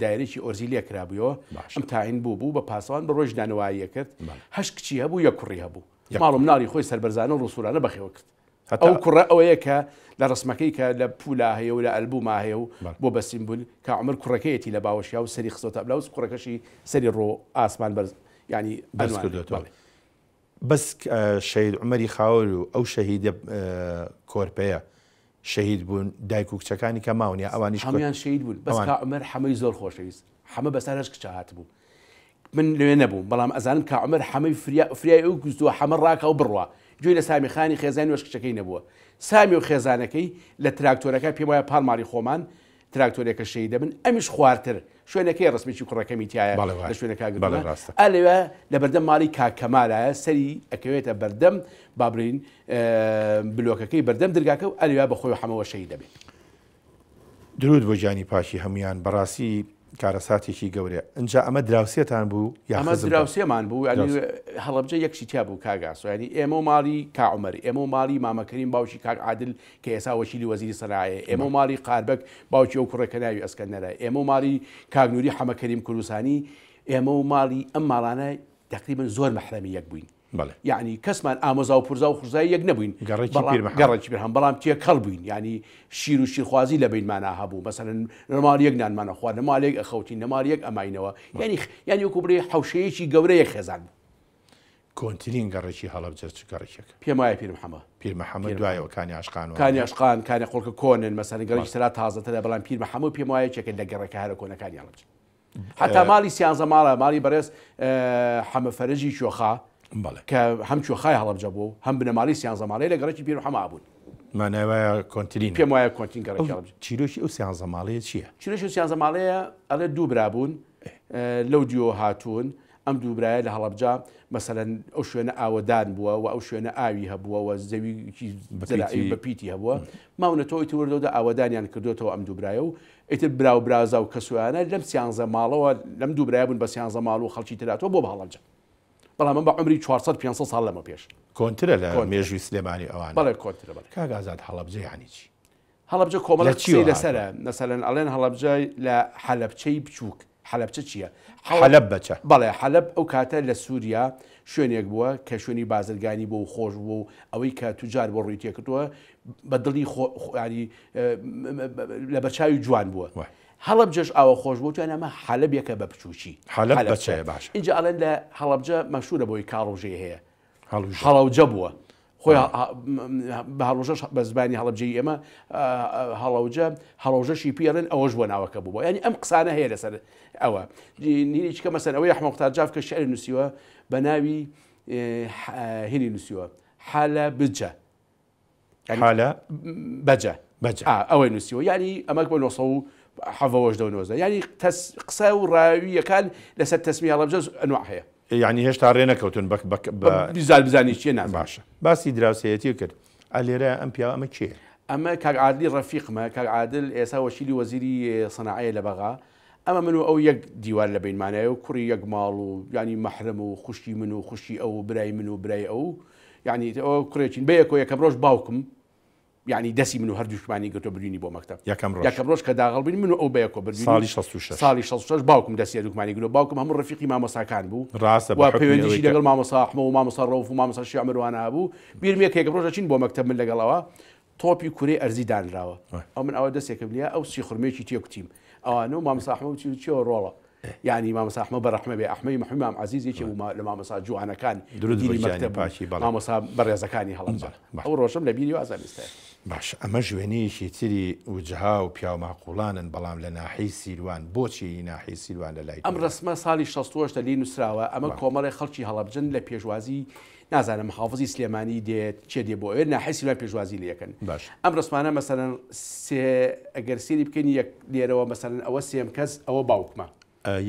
دایرێکی ئۆرزی لێکرابوویەوە. باشە. ئەم تاین بوو، بوو بە پاسەوان بە ڕۆژ نانەواییە کرد. بەڵێ. 8 کچی هەبوو، یەک کوڕی هەبوو. یەک ماڵ و مناڵی خۆی سەربەرزانە و ڕووسوورانە بەخێوە کرد. هەتا ئەو کوڕە ئەوەیە کە لە ڕسمەکەی کە لە پولا هەیە و لە ئەلبوما هەیە و بەڵێ. بۆ بە سیمبول کە عومەر کوڕەکەیەتی لە باوەشیا و سەری خستۆتە ئەبلا و کوڕەکەشی سەری ڕۆ ئاسمان بەرز، یعنی بەرز ئەنوانێ. کردوێتەوە. بەڵێ. بەس، شەهید عومەری خاوەر و ئەو شەهیدە، کۆرپەیە شەهید بوون، دایک و کچەکانی کە ماون یا ئەوانیش هەمویان شەهید بوون. بەس ئەوان. کا عومەر حەمەی زۆر خۆشەویست، حەمە بەسەر هەشت کچە هاتبوو. من لەوێ نەبووم، بەڵام ئەزانم کا عومەر حەمەی فریای ئەو گوزدووە، حەمە ڕاکە و بڕوا. گوێی لە سامی خانی خێزانی وەش کچەکەی نەبووە. سامی و خێزانەکەی لە تراکتۆرەکە پێم وایە پاڵ ماڵی خۆمان تراکتۆرێکە شەهیدە بن، ئەمیش خوارتر شوێنەکەی ڕسمێکی کوڕەکەمی تایە بەڵێ وایە. لە شوێنەکە بەڵێ گرتووە. ڕاستە. ئا لەوێ لە بەردەم ماڵی کاک کەمالایە، سەری ئەکەوێتە بەردەم بابرین، بلۆکەکەی بەردەم درگاکە و ئەلێوە بە خۆی حەمەوە شەهید دەبێت. درود بۆ گیانی پاکی هەمویان، بەڕاستی کارەساتێکی گەورەیە. ئینجا ئەمە دراوسێتان بوو یا ئەمە خزمتان؟ دراوسێمان بوو، یعنی دراوسێ. هەڵەبجە یەکشی تیا بوو کاک ئاسۆ، یعنی ئێمە و ماڵی کا عومەر، ئێمە و ماڵی مامەکەریم باوکی کاک عادل کە ئێستا وەکیلی وەزیری سەنایە، ئێمە و ماڵی قاربەک باوکی ئەو کوڕێکە ناوی ئەسکەندەرە، ئێمە و ماڵی کاک نوری حەمەکەریم کوردستانی، ئێمە و ماڵی ئەم ماڵانە تقریبا زۆر مەحرەمی یەک بووین. بەڵێ. یعنی کەسمان ئامۆزا و پورزا و خورزای یەک نەبووین. گەڕێکی بەڵام پیرمەحەمەد. گەڕێکی پیرمەحەمەد، بەڵام تێکەڵ بووین، یعنی شیر و شیرخوازی لە بینمانە هەبوو. مەسەلەن لە ماڵ یەک نانمانە خوارد، لە ماڵ یەک ئەخەوتین، لە ماڵ یەک ئەماینەوە. یعنی وەکو بڵێ حەوشەیەکی گەورەیە خێزان بوو. کۆنترین گەڕێکی هەڵەبجە چ گەڕێکێک؟ پێم وایە پیرمحەمەد. پیرمحەمەد پیرمحەمەد. دوایەوە کانی عاشقان وانە. کانی عاشقان، کانی قۆڵکە کۆنن، مەسەلەن گەڕێکی سەرا تازەترە، بەڵام پیرمحەمەد پێم وایە یەکێکە لە گەڕەکە هەرە کۆنەکانی هەڵەبجە. حتا ماڵی سیانزە ماڵە، ماڵی بەڕێز، حەمە فەرەجی چۆخا، بەڵێ. کە هەم چۆخای هەڵەبجە بوو، هەم بنەماڵی سیانزە ماڵەی لە گەڕەکی پیرمحەمە بوون. مانای وایە کۆنترین. پێم وایە کۆنترین گەڕەکی ئەو هەڵەبجە. چیرۆکی ئەو سیانزە ماڵەیە چییە؟ چیرۆکی ئەو سیانزە ماڵەیە ئەڵێ دوو برا بوون، لەو دیۆ هاتوون. ئەم دوو برایە لە هەڵەبجە مەسەلەن ئەو شوێنە ئاوەدان بووە و ئەو شوێنە ئاوی هەبووە و زەویکی بە زراعی پیتی. بە پیتی هەبووە. ماونەتەوە ئیتر وردەوە ئاوەدانیان کردوێتەوە ئەم دوو برایە و ئیتر برا و برازا و کەسویانە لەم سیانزە ماڵەوە، لەم دوو برایە بوون بە سیانزە ماڵ و خەڵکی تراتەوە بۆ بە هەڵەبجە. بەڵام ئەم بە عومری 400 500 ساڵ لەمە پێش. کۆنترە لە کۆنترە. مێژووی سلێمانی ئەوانە. بەڵێ کۆنترە، بەڵێ. کاک ئازاد هەڵەبجە یعنی چی؟ هەڵەبجە کۆمەڵە لە چیەوە قسەی لەسەرە. هاتووە؟ مەسەلەن ئەڵێن هەڵەبجە لە حەلەبچەی بچووک. حەلەبچە چییە؟ حەلەب بەچە؟ بەڵێ حەلەب ئەو کاتە لە سووریا شوێنێک بووە کە شوێنی بازرگانی بووە و خۆش بووە و ئەوەی کە توجار بۆ ڕووی تێکردووە بە دڵی خۆ ینی لەبەرچاوی جوان بووە. هەڵەبجەش ئاوە خۆش بوو تویان ئەمە حەلەبێکە بە بچووکی. حەلەب بەچەیە باشە. ئینجا ئەڵێن لە هەڵەبجە مەشهوورە بەوەی کاڵوژەی هەیە. هەڵەوجە بووە. خۆی بە هەڵوژەش بە زمانی هەڵەبجەی ئێمە هەڵەوجە هەڵەوژەشی پێڵێن ئەوەش بۆ ناوەکە بوو ینی ئەم قسانە هەیە لەسەر ئەوە نیچکە مەسەن ئەوەی ئەحمە مختار جاف کە شعری نووسیوە بە ناوی هینی نووسیوە حالە بجە حالە بەجە بەجە ئەوەی نووسیوە یعنی ئەمە بۆ 970 ینی قسە و ڕاویەکان لەسەر تەسمی هەڵەبجە ئەنوع هەیە یانی هێشتا ڕێ نەکەوتون بە بە بە بیزار بزانی چیە نازانم. باشە باسی دراوسێیەتی کرد ئا لێرە ئەم پیاوە ئەمە کێیە؟ ئەمە کاک عادلی ڕەفیقمە، کاک عادل ئێستا وەکیلی وەزیری سەناعەیە لە بەغا، ئەمە من و ئەو یەک دیوار لە بەینمانایە و کوڕی یەک ماڵ و یانی مەحرەم و خوشکی من و خوشکی ئەو و برای من و برای ئەو یانی ئەوە کوڕێکین بەیەکەوە یەکەم ڕۆژ باوکم یانی دەسی من و هەردووکمانی گرتو بردوینی بۆ مەکتەب. یەکەم ڕۆژ. یەکەم ڕۆژ کە داغڵ بووین من و ئەو بەیەکەوە بردوینی. ساڵی 66. ساڵی 66 باوکم دەستی هەردووکمانی گرتووە. باوکم هەموو ڕەفیقی مامۆستاکان بوو. ڕاستە و بە حوکمی پەیوەندیشی ئەوەی کە. لەگەڵ مامۆستا ئەحمە و مامۆستا ڕەوف و مامۆستا شێخ مەروان هەبوو. بیرم یە کە یەکەم ڕۆژ ئەچین بۆ مەکتەب من لەگەڵ ئەوە تۆپی کورەی ئەرزی دانراوە. ئەو من ئەوە دەستێکم لێیا ئەو سیخورمەیەکی تێکوتیم. ئەوانە و مامۆستا ئەحمە وتی چییە ڕۆڵە. یانی مامۆستا ئەحمە بەڕەحمە بێ ئەحمەی مەحوی مام عەزیز یەکێ بوو لە مامۆستا جوانەکان درود مدیری بۆ گیانی مەکتەب بوو پاکی بەڵێ. مامۆستا بەڕێزەکانی هەڵەبجە بەڵێ بەڵێ. ئەو ڕۆژەم لە بیری وازانم ئێستا. باشە ئەمەش وێنەیەکی تری وجها و پیاو ماقوڵانن بەڵام لە ناحیەی سیروان بۆچی ناحیەی سیروان لە لای ئەم تۆوە؟ ڕەسمە ساڵی 68 لێی نووسراوە ئەمە بەڵێ. کۆمەڵێ خەڵکی هەڵەبجەن لە پێشوازی نازانم حافزی سلێمانی دێت کێ دێ بۆ ئەوێ ناحیەی سیروان پێشوازی لێ ئەکەن باشە. ئەم ڕەسمانە مەسەلەن سێ ئەگەر سێری بکەین یەک لێرەوە مەسەلەن ئەوە سێم کەس ئەوە باوکمە.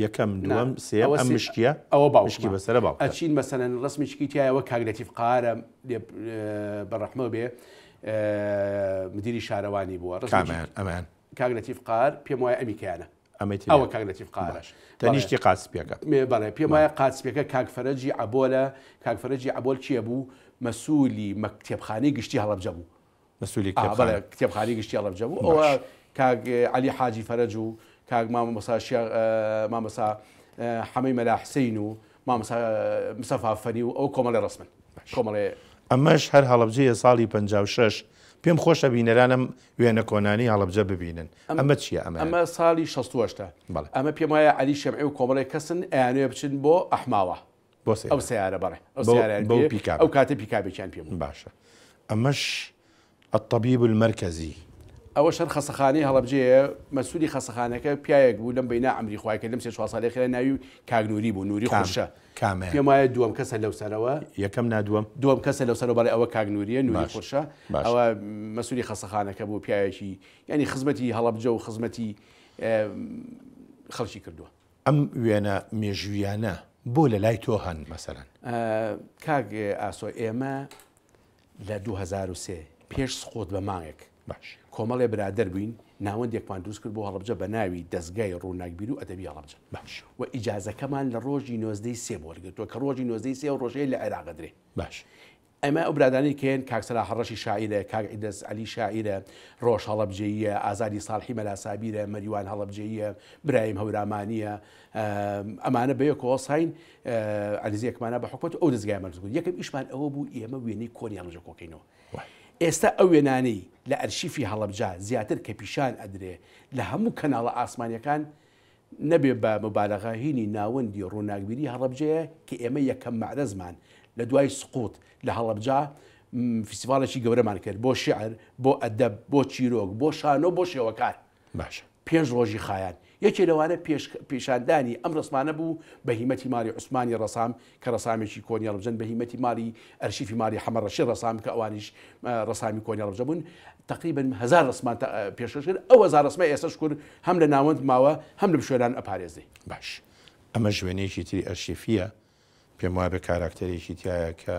یەکەم نا دووەم سێیەم ئەوە ئەم سێ مشکیە ئەوە مشکی باوکمە بەسەرە باوکتە. ئەچین مەسەلەن ڕەسمێکی تیایە ئەوە کاک لەتیف قارە لێ بە ڕەحمەو بێ مدیری شارەوانی بووە ڕەسمێکی کامیان ئەمان؟ کاک لەتیف قار پێم وایە ئەمی کەیانە ئەمەی تریان. ئەوە کاک لەتیف قارە باش تەنیشتی قاتسپیەکە. بەڵێ پێم وایە قاتسپیەکە کاک فەرەجی عەبۆلە کاک فەرەجی عەبۆل کێ بوو مەسوولی مەکتێبخانەی گشتی هەڵەبجە بوو. مەسوولی ئا بەڵێ کتێبخانە. کتێبخانەی گشتی هەڵەبجە بوو ئەوە باش. کاک عەلی حاجی فەرەج و کاک مامۆستا شێخ مامۆستا حەمەی مەلا حسین و مامۆستا مستەفا فەنی و ئەو کۆمەڵێ ڕەسمن کۆمەڵێ. ئەمەش هەر هەڵەبجەیە ساڵی 56 پێم خۆشە بینەرانم وێنە کۆنانی هەڵەبجە ببینن ئەمە چییە ئەمە؟ ئەمە ساڵی 68ە. بەڵێ. ئەمە پێم وایە عەلی شەمعی و کۆمەڵێک کەسن ئەیانەوێ بچن بۆ ئەحماوە. بۆ سەیارە. ئەو سەیارە بەڵێ. ئەو سەیارەیان بەو پێ پیکابە. ئەو کاتە پیکابێکیان پێ بوو. باشە ئەمەش الطبیب المرکزی. ئەوەش هەر خەسەخانەی هەڵەبجەیە، مەسولی خەسەخانەکە پیاوێک بوو لەم بەینا عەمری خوای کرد لەم سێ چوار ساڵەی خێرا ناوی کاک نوری بوو، نوری کام؟ خورشە. کامەیە؟ پێم وایە دووەم کەسە لەو سەرەوە. یەکەم نا دووەم؟ دووەم کەسە لەو سەرەوە بەڵێ ئەوە کاک نوریە، نوری باش. خورشە. باش. ئەوە مەسولی خەسەخانەکە بوو، پیاوێکی یانی خزمەتی هەڵەبجە و خزمەتی خەڵکی کردووە. ئەم وێنە مێژوویانە بۆ لە لای تۆ هەن مەسەلەن؟ کاک ئاسۆ ئێمە لە 2003 پێش سقوط بە مانگێک باش. کۆمەڵێ برادەر بووین ناوەندێکمان دروست کرد بۆ هەڵەبجە بە ناوی دەزگای ڕووناکبیر و ئەدەبی هەڵەبجە باش. و ئیجازەکەمان لە ڕۆژی نۆزدەی سێ بۆ وەرگرتووە کە ڕۆژی نۆزدەی سێ ئەو ڕۆژەیە لە عێراق ئەدرێ. باش. ئەمە ئەو برادانەی کێن کاک سەلاح ڕەشی شاعیرە، کاک عیدەس عەلی شاعیرە، ڕۆژ هەڵەبجەییە، ئازادی ساڵحی مەلا سابیرە، مەریوان هەڵەبجەییە، برایم هەورامانییە، ئەمانە بەیەکەوە ساین عەریزەیەکمانە بە حکومەت و ئەو دەزگایەمان دروست کرد. یەکەم ئیشمان ئەوە بوو ئێمە وێنەی کۆنی هەڵەبجە کۆکەینەوە. ئێستا ئەو وێنانەی لە ئەرشیفی هەڵەبجە زیاتر کە پیشان ئەدرێ لە هەموو کەناڵە ئاسمانیەکان نەبێ بە موبالەغە هینی ناوەندی ڕووناکبیری هەڵەبجەیە کە ئێمە یەکەم مەعرەزمان لە دوای سقوط لە هەڵەبجە فیستیڤاڵێکی گەورەمان کرد بۆ شیعر، بۆ ئەدەب، بۆ چیرۆک، بۆ شانۆ، بۆ شێوەکار. باشە. پێنج ڕۆژی خایاند. یەکێ لەوانە پێش پیشاندانی ئەم ڕەسمانە بوو بە هیمەتی ماڵی عوسمانی ڕەسام کە ڕەسامێکی کۆنی هەڵەبجەن، بە هیمەتی ماڵی ئەرشیفی ماڵی حەمە ڕەشید ڕەسام کە ئەوانیش ڕەسامی کۆنی هەڵەبجە بوون. تەقریبەن هەزار ڕەسمان پێشکەش کرد. ئەو هەزار ڕەسمە ئێستا شکور هەم لە ناوەند ماوە هەم لە بشوێران ئەپارێزرێ. باش. ئەمەش وێنەیەکی تری ئەرشیفییە. پێم وابێ کاراکتەرێکی تیایە کە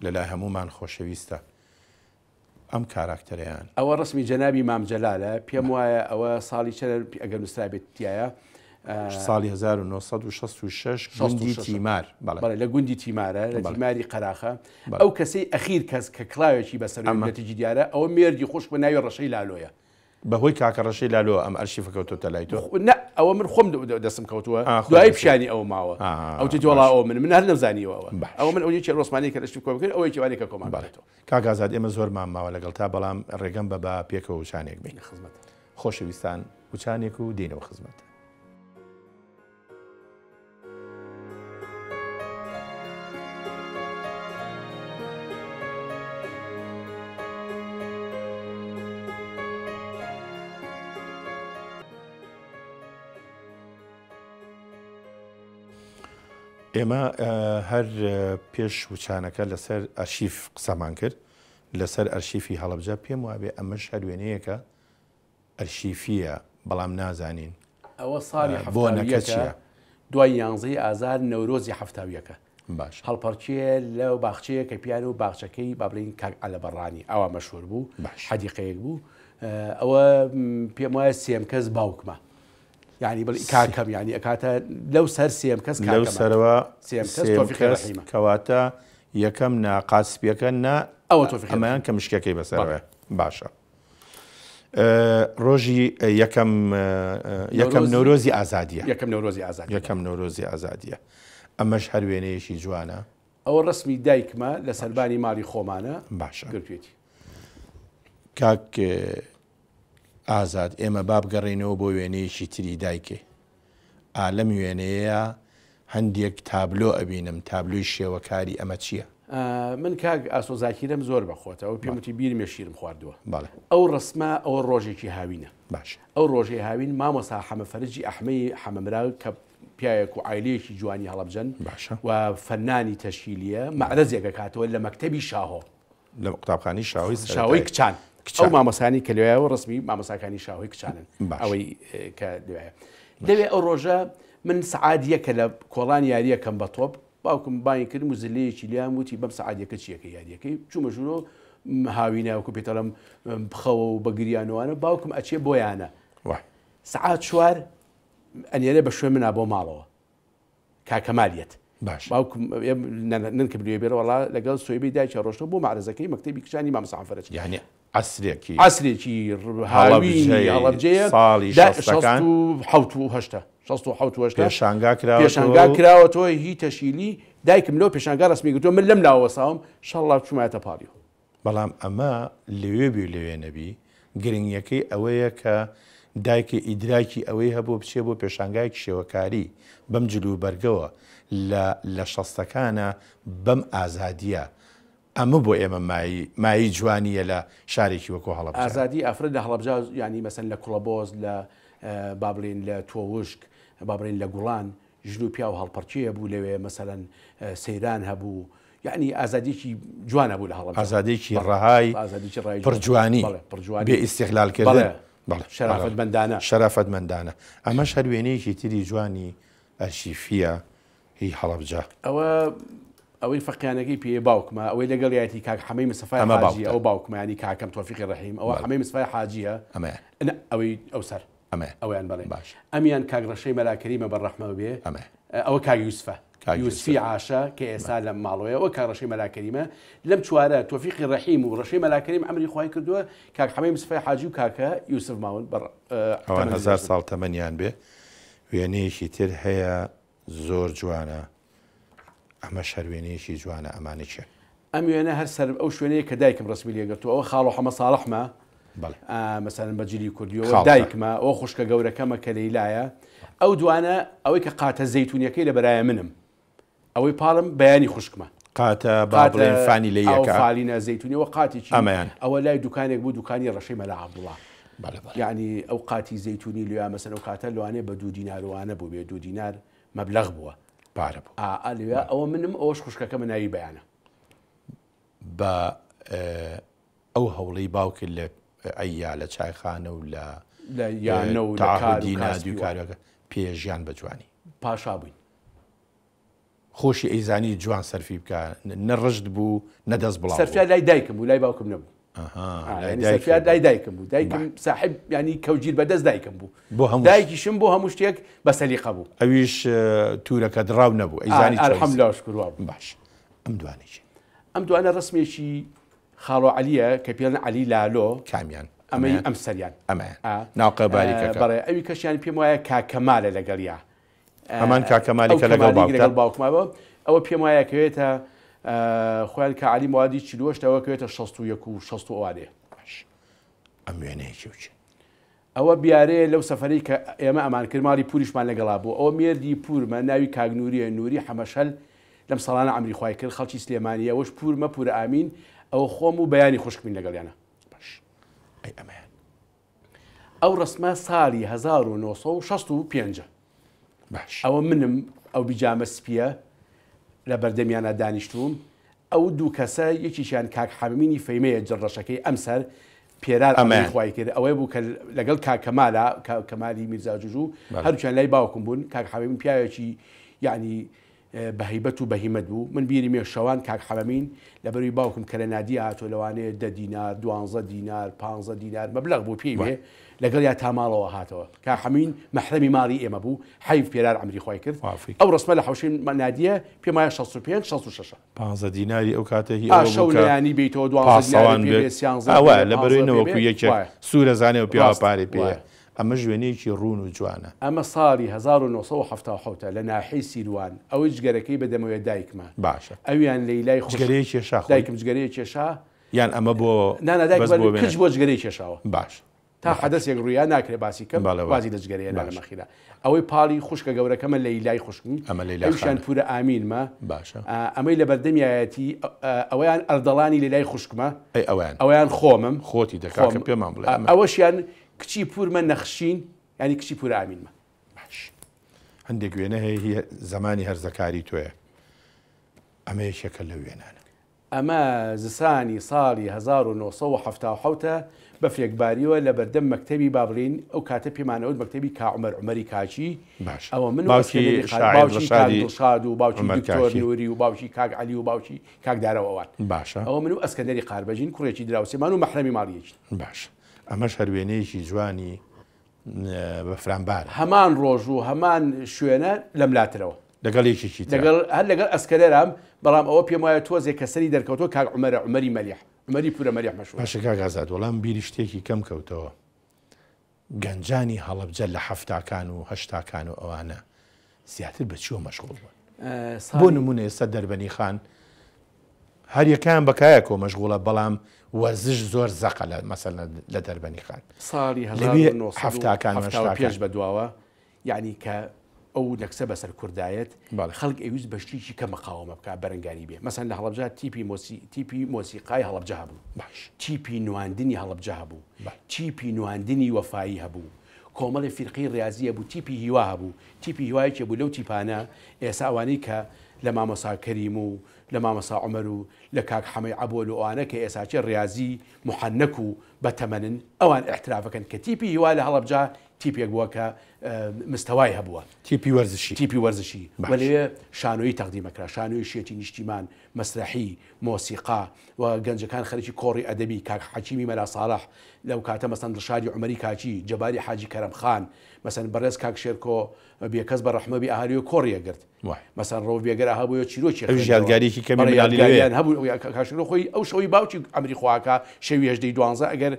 لە لای هەموومان خۆشەویستە. ئەم کاراکتەرەیان. ئەوە ڕەسمی جەنابی مام جەلالە، پێم وایە ئەوە ساڵی چەنە ئەگەر نووسرابێت تیایە. ساڵی 1966 گوندی تیمار. بەڵێ. بەڵێ لە گوندی تیمارە، لە تیماری قەراخە. ئەو کەسەی ئەخیر کەس کە کڵاوێکی بەسەر میللەتێکی دیارە، ئەوە مێردی خوشک بە ناوی ڕەشەی لالۆیە. بەهۆی کاکە ڕەشەی لالۆ ئەم ئەرشیفە کەوتۆتە لای تۆ؟ نا. ئەوە من خۆم دەستم کەوتووە دوای پیشانی ئەو ماوە ئەو تی وەڵا ئەو من من هەر نەمزانیوە ئەوە ئەوە من ئەو یەکێ ڕۆسمانی کە لەشتی کۆ بکرێت ئەو یەکێ وانەی کە کۆمان بکرێتەوە. کاک ئازاد ئێمە زۆرمان ماوە لەگەڵتا بەڵام ڕێگەم بە با پێکەوە وچانێک بین. خزمەت. خۆشەویستان وچانێک و دێینەوە خزمەت. ئێمە هەر پێش وچانەکە لەسەر ئەرشیف قسەمان کرد لەسەر ئەرشیفی هەڵەبجە پێم وابێ ئەمەش هەر وێنەیەکە ئەرشیفییە بەڵام نازانین ئەوە ساڵی بۆنەکە چییە دوای یانزەی ئازار نەورۆزی حەفتاویەکە باش هەڵپەڕکێ لەو باخچەیە کە پیان و باخچەکەی با بڵێین کاک عەلە بەڕانی ئاوا مەشهور بوو باش حەدیقەیەک بوو ئەوە پێم وایە سێم کەس باوکمە یعنی بڵێ کاکەم یعنی ئەکاتە لەو سەر سێم کەس لەو سەرەوە سێم کەس تۆفیقی ڕەحیمە کەواتە یەکەم نا قاچ سپیەکە نا ئەوە تۆفیقی ئەمەیان کە مشکەکەی بەسەرەوەیە باشە ڕۆژی یەکەم یەکەم نەورۆزی ئازادیە یەکەم نەورۆزی ئازادی یەکەم نەورۆزی ئازادیە ئەمەش هەر وێنەیەکی جوانە ئەوە ڕسمی دایکمە لە سەربانی ماڵی خۆمانە باشە گرتوێتی کاک ئازاد ئێمە با بگەڕێینەوە بۆ وێنەیەکی تری دایکێ ئا لەم وێنەیەیا هەندێک تابلۆ ئەبینم تابلۆی شێوەکاری ئەمە چیە؟ من کاک ئاسۆ زاکیرم زۆر بە خۆتەوە پێم وتی بیرمێ شیرم خواردووە. بەڵێ. ئەو ڕەسمە ئەوە ڕۆژێکی هاوینە. باشە. ئەو ڕۆژەی هاوین مامۆستا حەمە فەرجی ئەحمەی حەمە مراو کە پیاوێک و عایلەیەکی جوانی هەڵەبجەن باشە. و فەنانی تەشکیلیە مەعرەزێک ئەکاتەوە لە مەکتەبی شاهۆ. لە قوتابخانەی شاهۆی سەرەتایی. شاهۆی کچان. کچان. ئەو مامۆستایانەی کە لەوێیە ڕەسمی مامۆستاکانی شاهۆی کچانن. باشە. ئەوەی کە لەوێیە. لەوێ ئەو ڕۆژە من سەعات یەکە لە کۆڵان یارییەکەم بە تۆپ، باوکم بانگی کردم و زلەیەکی لێیان وتی بەم سەعات یەکە چیەکەی یارییەکەی، چوومە ژوورەوە هاوینە وەکو پێتەڵم بخەوە و بە گریانەوانە باوکم ئەچێ بۆیانە. وای. سەعات چوار ئەنێرێ بە شوێن منا بۆ ماڵەوە. کاکەمال یەت. باشە. باوکم نەنکم لێ بێرە وەڵا لەگەڵ سۆیبەی دایکیا ڕۆشتەوە بۆ مەعرەزەکەی مەکتەبی کچانی مامۆستا حەمفەرەج. یانی عەسرێکی عەسرێکی هاوینی هەڵەبجەیە ساڵی شەستەکان 67 و هەشتا 67 و هەشتا پێشانگا کراوەتەوە پێشانگا کراوەتەوە هی تەشیلی دایکم لەو پێشانگا ڕەسمی گرتووە من لەم لاوە وەساوم شەڵڵا چوومایەتە پاڵیەوە. بەڵام ئەمە لەوێ بی و لەوێ نەبی، گرنگیەکەی ئەوەیە کە دایکە ئیدراکی ئەوەی هەبوو بچێ بۆ پێشانگایەکی شێوەکاری بەم جل و بەرگەوە لە لە شەستەکانا بەم ئازادیە، ئەمە بۆ ئێمە مایەی مایەی جوانیە لە شارێکی وەکۆ هەڵەبجە. ئازادی ئافرەت لە هەڵەبجە یانی مەسەن لە کوڵەبۆز لە با بڵێین لە تۆوشک با بڵێین لە گوڵان ژن و پیاو هەڵپەڕکێ هەبوو لەوێ مەسەلەن سەیران هەبوو یەعنی ئازادیەکی جوان هەبوو لە هەڵەبجە. ئازادیەکی ڕەهای ئازادیەکی ڕەهای پڕ جوانی بەڵێ پڕ جوانی بێ ئیستیغلال کردن بەڵێ بەڵێ شەرافەتمەندانە شەرافەتمەندانە ئەمەش هەر وێنەیەکی تری جوانی ئەرشیفیە هی هەڵەبجە. ئەوە ئەوەی فەقیانەکەی پێیە باوکمە ئەوەی لەگەڵیایەتی کاک حەمەی مستەفای ئەمە حاجیە باوکتە. ئەو باوکمە یانی کاکەم تۆفیقی ڕەحیم ئەوە بەڵێ. حەمەی مستەفای حاجیە ئەمەیان. نا ئەوەی ئەو سەر. ئەمەیان. ئەویان بەڵێ. باش. ئەمیان کاک ڕەشەی مەلا کەریمە بە ڕەحمە بێ. ئەمەیان. ئەوە کاک یوسفە. کاک یوسفی یوسف. عاشە کە ئێستا لە ماڵەوەیە. ئەوە کاک ڕەشەی مەلا کەریمە. لەم چوارە تۆفیقی ڕەحیم و ڕەشەی مەلا کەریم عەمری خوای کردووە، کاک حەمەی مستەفای حاجی و کاکە یوسف ماون بە ئەوان تەمەن هەزار درێژ بن. ساڵ تەمەنیان بێ. وێنەیەکی تر هەیە زۆر جوانە. ئەمەش هەر وێنەیەکی جوانە. ئەمانە کێن؟ ئەم وێنە هەر سەر ئەو شوێنەیە کە دایکم ڕەسمی لێ گرتووە. ئەوە خاڵۆ حەمە ساڵحمە. بەڵێ. مەسەلەن بە جلی کوردیەوە خاڵتە. دایکمە، ئەوە خوشکە گەورەکەمە کە لەیلایە. ئەو دوانە ئەوەی کە قاتە زەیتونیەکەی لە بەرایە منم، ئەوەی پاڵم بەیانی خوشکمە. قاتە با قاتە بڵێن فانی لە ئەو یەکە. فالینە زەیتونیەوە قاتێکی ئەمەیان. ئەوە لای دوکانێک بوو، دوکانی ڕەشەی مەلا عەبدوڵڵا. بەڵێ، بەڵێ. یعنی ئەو قاتی زەیتونی لویا مەسەلەن ئەو کاتە لەوانەیە بە 2 دیناروانە بوو بێ، 2 دینار مەبلەغ بووە. پارە بوو. ئا، لەویا ئەوە منم، ئەوەش خوشکەکەمە ناوی بەیانە. بە ئەو هەوڵەی باوکت لە ئەیا لە چایخانە و لە لە یانە و لە کار و تەعاهودی کاسبی نادی و و کارەکە پێ ژیان بە جوانی. پاشا بووین. خۆشی ئەیزانی جوان سەرفی بکە، نە ڕشت بوو نە دەست بڵاو بوو. سەرفیار لای دایکم بوو، لای باوکم نەبوو. ئەها، لای یعنی دایکم سەرفیار بوو. لای دایکم بوو. دایکم باش. ساحب، یعنی کەوجیر بەدەست دایکم بوو. بۆ هەموو دایکیشم بۆ هەموو شتێک بە سەلیقە بوو. ئەویش تورەکە دڕاو نەبوو، ئەیزانی چۆن الحەمدلله شکر وا بوو. باش. ئەم دوانەی چی؟ ئەم دوانە ڕسمێکی خاڵۆ عەلیە کە پێڵێن عەلی لالۆ. کامیان؟ ئەمەی ئەم سەریان. ئەمەیان. ناوقە باریکەکە. بەڵێ ئەوی کەشیان پێم وایە کاک کەمالە لەگەڵیا. هەمان کاک کەمالی کە لەگەڵ باوکتە؟ لەگەڵ باوکما بوو. ئەوە پێم وایە کەوێتە خۆیان کە عەلی موادی 48 ئەوە کەوێتە 61 و 60 و ئەوانەیە. باش. ئەم وێنەیە کێ و کێ؟ ئەوە بیارەیە لەو سەفەرەی کە ئێمە ئەمان کرد ماڵی پوریشمان لەگەڵا بوو ئەوە مێردی پورمە ناوی کاک نوریە نوری حەمەشەل لەم ساڵانە عەمری خوای کرد خەڵکی سلێمانیە ئەوەش پورمە پورە ئامین ئەوە خۆم و بەیانی خوشکمین لەگەڵیانە. باش ئەی ئەمەیان. ئەو ڕەسمە ساڵی 1965 باش. ئەوە منم ئەو بیجامە سپیە لە بەردەمیانە دانیشتووم ئەو دوو کەسە یەکێکیان کاک حەمەمینی فەیمەیە جل ڕەشەکەی ئەم سەر پێرار ئەمەی خوای کرد ئەوەی بوو کە لەگەڵ کاک کەمالە کاک کەمالی میرزا جوجو هەردووکیان لای باوکم بوون کاک حەمەمین پیاوێکی یعنی بە هەیبەت و بەهیمەت بوو من بیرمێ شەوان کاک حەمەمین لەبەروی باوکم کە لە نادیە هاتووە لەوانەیە دە دینار دوانزە دینار پانزە دینار مەبلەغ بوو پێی بێ لەگەڵیا تا ماڵەوە هاتەوە کاک حەمین مەحرەمی ماڵی ئێمە بوو حەیف پێرار عەمری خوای کرد ئەو ڕەسمە لە حەوشەی نادیە پێم وایە 65 66 پانزە دیناری ئەو کاتە هی ئا ئەوە شەو بوو کە لەیانی بێیتەوە دوانزە دیناری پاسەوان پێ بێت بێ سیانزە ئا پێ وایە بێ لە بەرەی پانزە پێ نەوەکو بێ یەکێک وایە سوورە زانێ و پیاوە ڕاستە پارەی پێیە وایە. ئەمەش وێنەیەکی ڕوون و جوانە. ئەمە ساڵی 1977 ە لە ناحیەی سیروان ئەوەی جگەرەکەی بە دەمەوێ دایکمە باشە ئەویان لەیلای خوشک جگەرەیە کێشا خۆی؟ دایکم جگەرەیە کێشا یان ئەمە بۆ نا نا دایکم بەس بۆ وێنە کچ بۆ جگەرەی کێشاوە. باشە تا حەدەسێک ڕوویا ناکرێ باسی کەم بەڵێ وازی لە جگەرەیە نا لە باشە. مەخیرا ئەوەی پاڵی خوشکە گەورەکەمە لەیلای خوشکم ئەمە لەیلا ئەویشیان خانە. پورە ئامینمە باشە. ئەمەی لە بەردەمیایەتی ئەوەیان ئەردەڵانی لەیلای خوشکمە ئەی ئەویان؟ ئەوەیان خۆمم خۆتی دە کاکە خۆم پێمان بڵێ ئەمە. ئەوەشیان کچی پورمە نەخشین یانی کچی پورە ئامینمە. باش هەندێک وێنە هەیە هی زەمانی هەرزەکاری تۆیە ئەمە یەکێکە لەو وێنانە. ئەمە زسانی ساڵی 1977 ە، بەفرێک باریوە لە بەردەم مەکتەبی با بڵێین ئەو کاتە پێمان ئەوت مەکتەبی کا عومەر عومەری کاکی باشە ئەوە من و باوکی ئەسکەندەری خان شاعیر باوکی کاک دڵشادی دڵشاد و باوکی عومەر دکتۆر کاکی. نوری و باوکی کاک عەلی و باوکی کاک دارا و ئەوان باشە. ئەوە من و ئەسکەندەری قاربەجین کوڕێکی دراوسێمان و مەحرەمی ماڵی یەکین. باشە ئەمەش هەر وێنەیەکی جوانی بەفرانبارە. هەمان ڕۆژ و هەمان شوێنە لەملاترەوە. لەگەڵ یەکێکی ترا. لەگەڵ هەر لەگەڵ ئەسکەرەرام، بەڵام ئەوە پێم وایە تۆزێک کە سەری دەرکەوتووە کاک عومەرە، عومەری مەلیح، عومەری پورە مەلیح مەشهوورە. باشە کاک ئازاد وەڵام بیری شتێکی کەم کەوتەوە گەنجانی هەڵەبجە لە حەفتاکان و هەشتاکان و ئەوانە زیاتر بە چیوە مەشغوڵ بوون؟ بۆ نمونە ئێستا دەربەنی خان هەر یەکەیان بە کایەکەوە مەشغوڵە بەڵام وەرزش زۆر زەقە لە مەسەلەن لە دەربەنی خان ساڵی لەوێ حەفتاکان و 1975 هەشتاکان. بە دواوە یعنی کە ئەو نەکسە بەسەر کوردایەت بەڵێ. خەڵک ئەویست بە شتێکی کە مقاومە بکا بەرەنگاری بێ مەسەن لە هەڵەبجە تیپی مۆسی تیپی مۆسیقای هەڵەبجە هەبوو باش. تیپی نواندنی هەڵەبجە هەبوو بەڵێ. تیپی نواندنی وەفایی هەبوو کۆمەڵی فیرقەی ڕیازی هەبوو تیپی هیوا هەبوو تیپی هیوا یەکێ بوو لەو تیپانە ئێسا ئەوانەی کە لە مامۆسا کەریم و لە مامۆسا عومەر و لە کاک حەمەی عەبۆل و ئەوانە کە ئێساچێ ڕیازی محەنەک و بەتەمەنن ئەوان ئیعترافەکەن کە تیپی هیوا لە هەڵەبجە تیپێک بووە کە مستەوای هەبووە. تیپی وەرزشی. تیپی وەرزشی و باشە. لەوێ شانۆیی تەقدیم ئەکرا، شانۆی شێتی نیشتیمان، مەسرەحی، مۆسیقا و گەنجەکان خەریکی کۆڕی ئەدەبی، کاک حەکیمی مەلا ساڵح، لەو کاتە مەسەن دڵشادی عومەری کاکی، جەباری حاجی کەرەم خان، مەسەن بەڕێز کاک شێرکۆ بێکەس بە ڕەحمە بی ئەها لەوێ کۆڕی ئەگرت. وایە. مەسەن ڕەوف بێگەر ئەها بۆیە چیرۆکی ئەویش خوێندەوە. یادگاریەکی کەمی بەڵێ مناڵی لەوێیە. یادگاریان هەبوو. کاک شێرکۆ خۆی ئەو شەوەی باوکی ئەمری خواکا شەوی هەژدەی دوانزە ئەگەر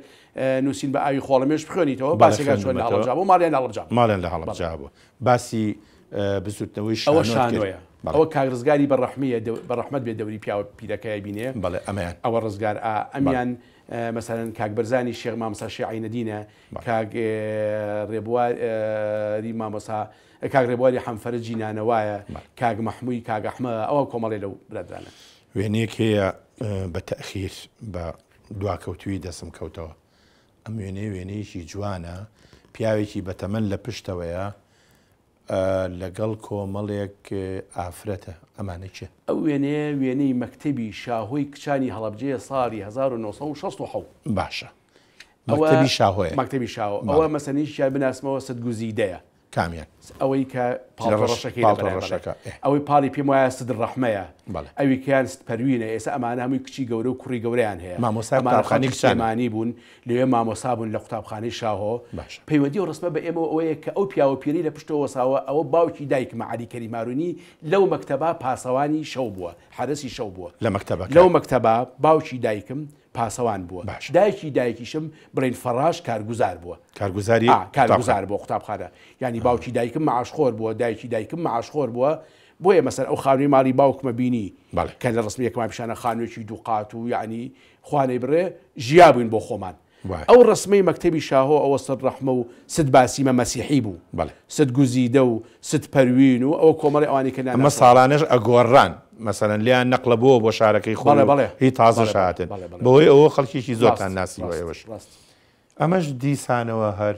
نووسین بە ئاوی خۆڵەمێش بخوێنیتەوە بەڵێ باسێکا چۆن لە خوێندومەتەوە. هەڵەبجە بوو ماڵیان لە هەڵەبجە بوو. ماڵیان لە هەڵەبجە بەڵێ. بوو. باسی بزووتنەوەی ئەوە شانۆت کرد. شانۆیە. بەڵێ. ئەوە کاک ڕزگاری بە ڕەحمیە بە ڕەحمەت بێ دەوری پیاوە پیرەکەی بینێ. بەڵێ ئەمەیان. ئەوە ڕزگار ئا بەڵێ. ئەمیان مەسەلەن کاک بەرزانی شێخ مامۆستا شێخ عەینەدینە بەڵێ. کاک ڕێبواری مامۆستا کاک ڕێبواری حەمفەرجی نانەوایە بەڵێ. کاک مەحمووی کاک ئەحمە ئەوە کۆمەڵێ لەو برادرانە. وێنەیەک هەیە بە تەئخیر بە دواکەوتوویی دەستم کەوتەوە. ئەم وێنەیە وێنەیەکی جوانە، پیاوێکی بەتەمەن لە پشتەوەیە لەگەڵ کۆمەڵێک ئافرەتە، ئەمانە کێن؟ ئەو وێنەیە وێنەی مەکتەبی شاهۆی کچانی هەڵەبجەیە ساڵی 1967. باشە ئەوە مەکتەبی شاهۆیە. مەکتەبی شاهۆ. ئەوە مەسەلەن یەکیان بناسمەوە ست گوزیدەیە. کامیان؟ ئەوەی کە پاڵتۆ ڕەشەکەی پاڵتۆ لەبەرە، بەڵێ. ڕەشەکە، ئێ. ئەوەی پاڵی پێم وایە ست ڕەحمەیە. بەڵێ. ئەوی کەیان ست پەروینە. ئێستا ئەمانە هەمووی کچی گەورە و کوڕی گەورەیان هەیە. مامۆستای ئەمانە قوتابخانەی خەڵکی کچانن. سلێمانی بوون، لەوێ مامۆستا بوون لە قوتابخانەی شاهۆ. باشە. پەیوەندی ئەو ڕەسمە بە ئێمەوە ئەوەیە کە ئەو پیاوە پیرەی لە پشتەوە وەساوە، ئەوە باوکی دایکمە، عەلی کەریم هارونی، لەو مەکتەبە پاسەوانی شەو بووە، حەرەسی شەو بووە. لە مەکتەبەکە. لەو مەکتەبە باوکی دایکم. پاسەوان بووە. باشە. دایکی دایکیشم بڵێین فەڕاش کارگوزار بووە. کارگوزاری ئا، کارگوزار قوتابخانە. بووە قوتابخانە. یانی باوکی دایکم مەعاشخۆر بووە، دایکی دایکم مەعاشخۆر بووە. بۆیە مەسەلەن ئەو خانووی ماڵی باوکمە بینی بەڵێ. کە لە ڕەسمی یەکەما پیشانە خانووێکی دووقات و یانی خوانەی بڕێ ژیابووین بۆ خۆمان. وایە. ئەو ڕەسمەی مەکتەبی شاهۆ ئەوە سەد ڕەحمە و ست باسیمە مەسیحی بوو. بەڵێ. ست گوزیدە و ست پەروین و ئەوە کۆمەڵی ئەوانەی کە ئەمە ناناسران. ساڵانەش ئەگۆڕان مەسەلەن لێیان نەقلە بۆوە بۆ شارەکەی خۆی بەڵێ و بەڵێ. هی تازەش بەڵێ بەڵێ هاتن. بەڵێ بەڵێ. بەهۆی ئەوە خەڵکێکی زۆرتان ڕاست ناسیوە ڕاست ئێوەش. ڕاست. ئەمەش دیسانەوە هەر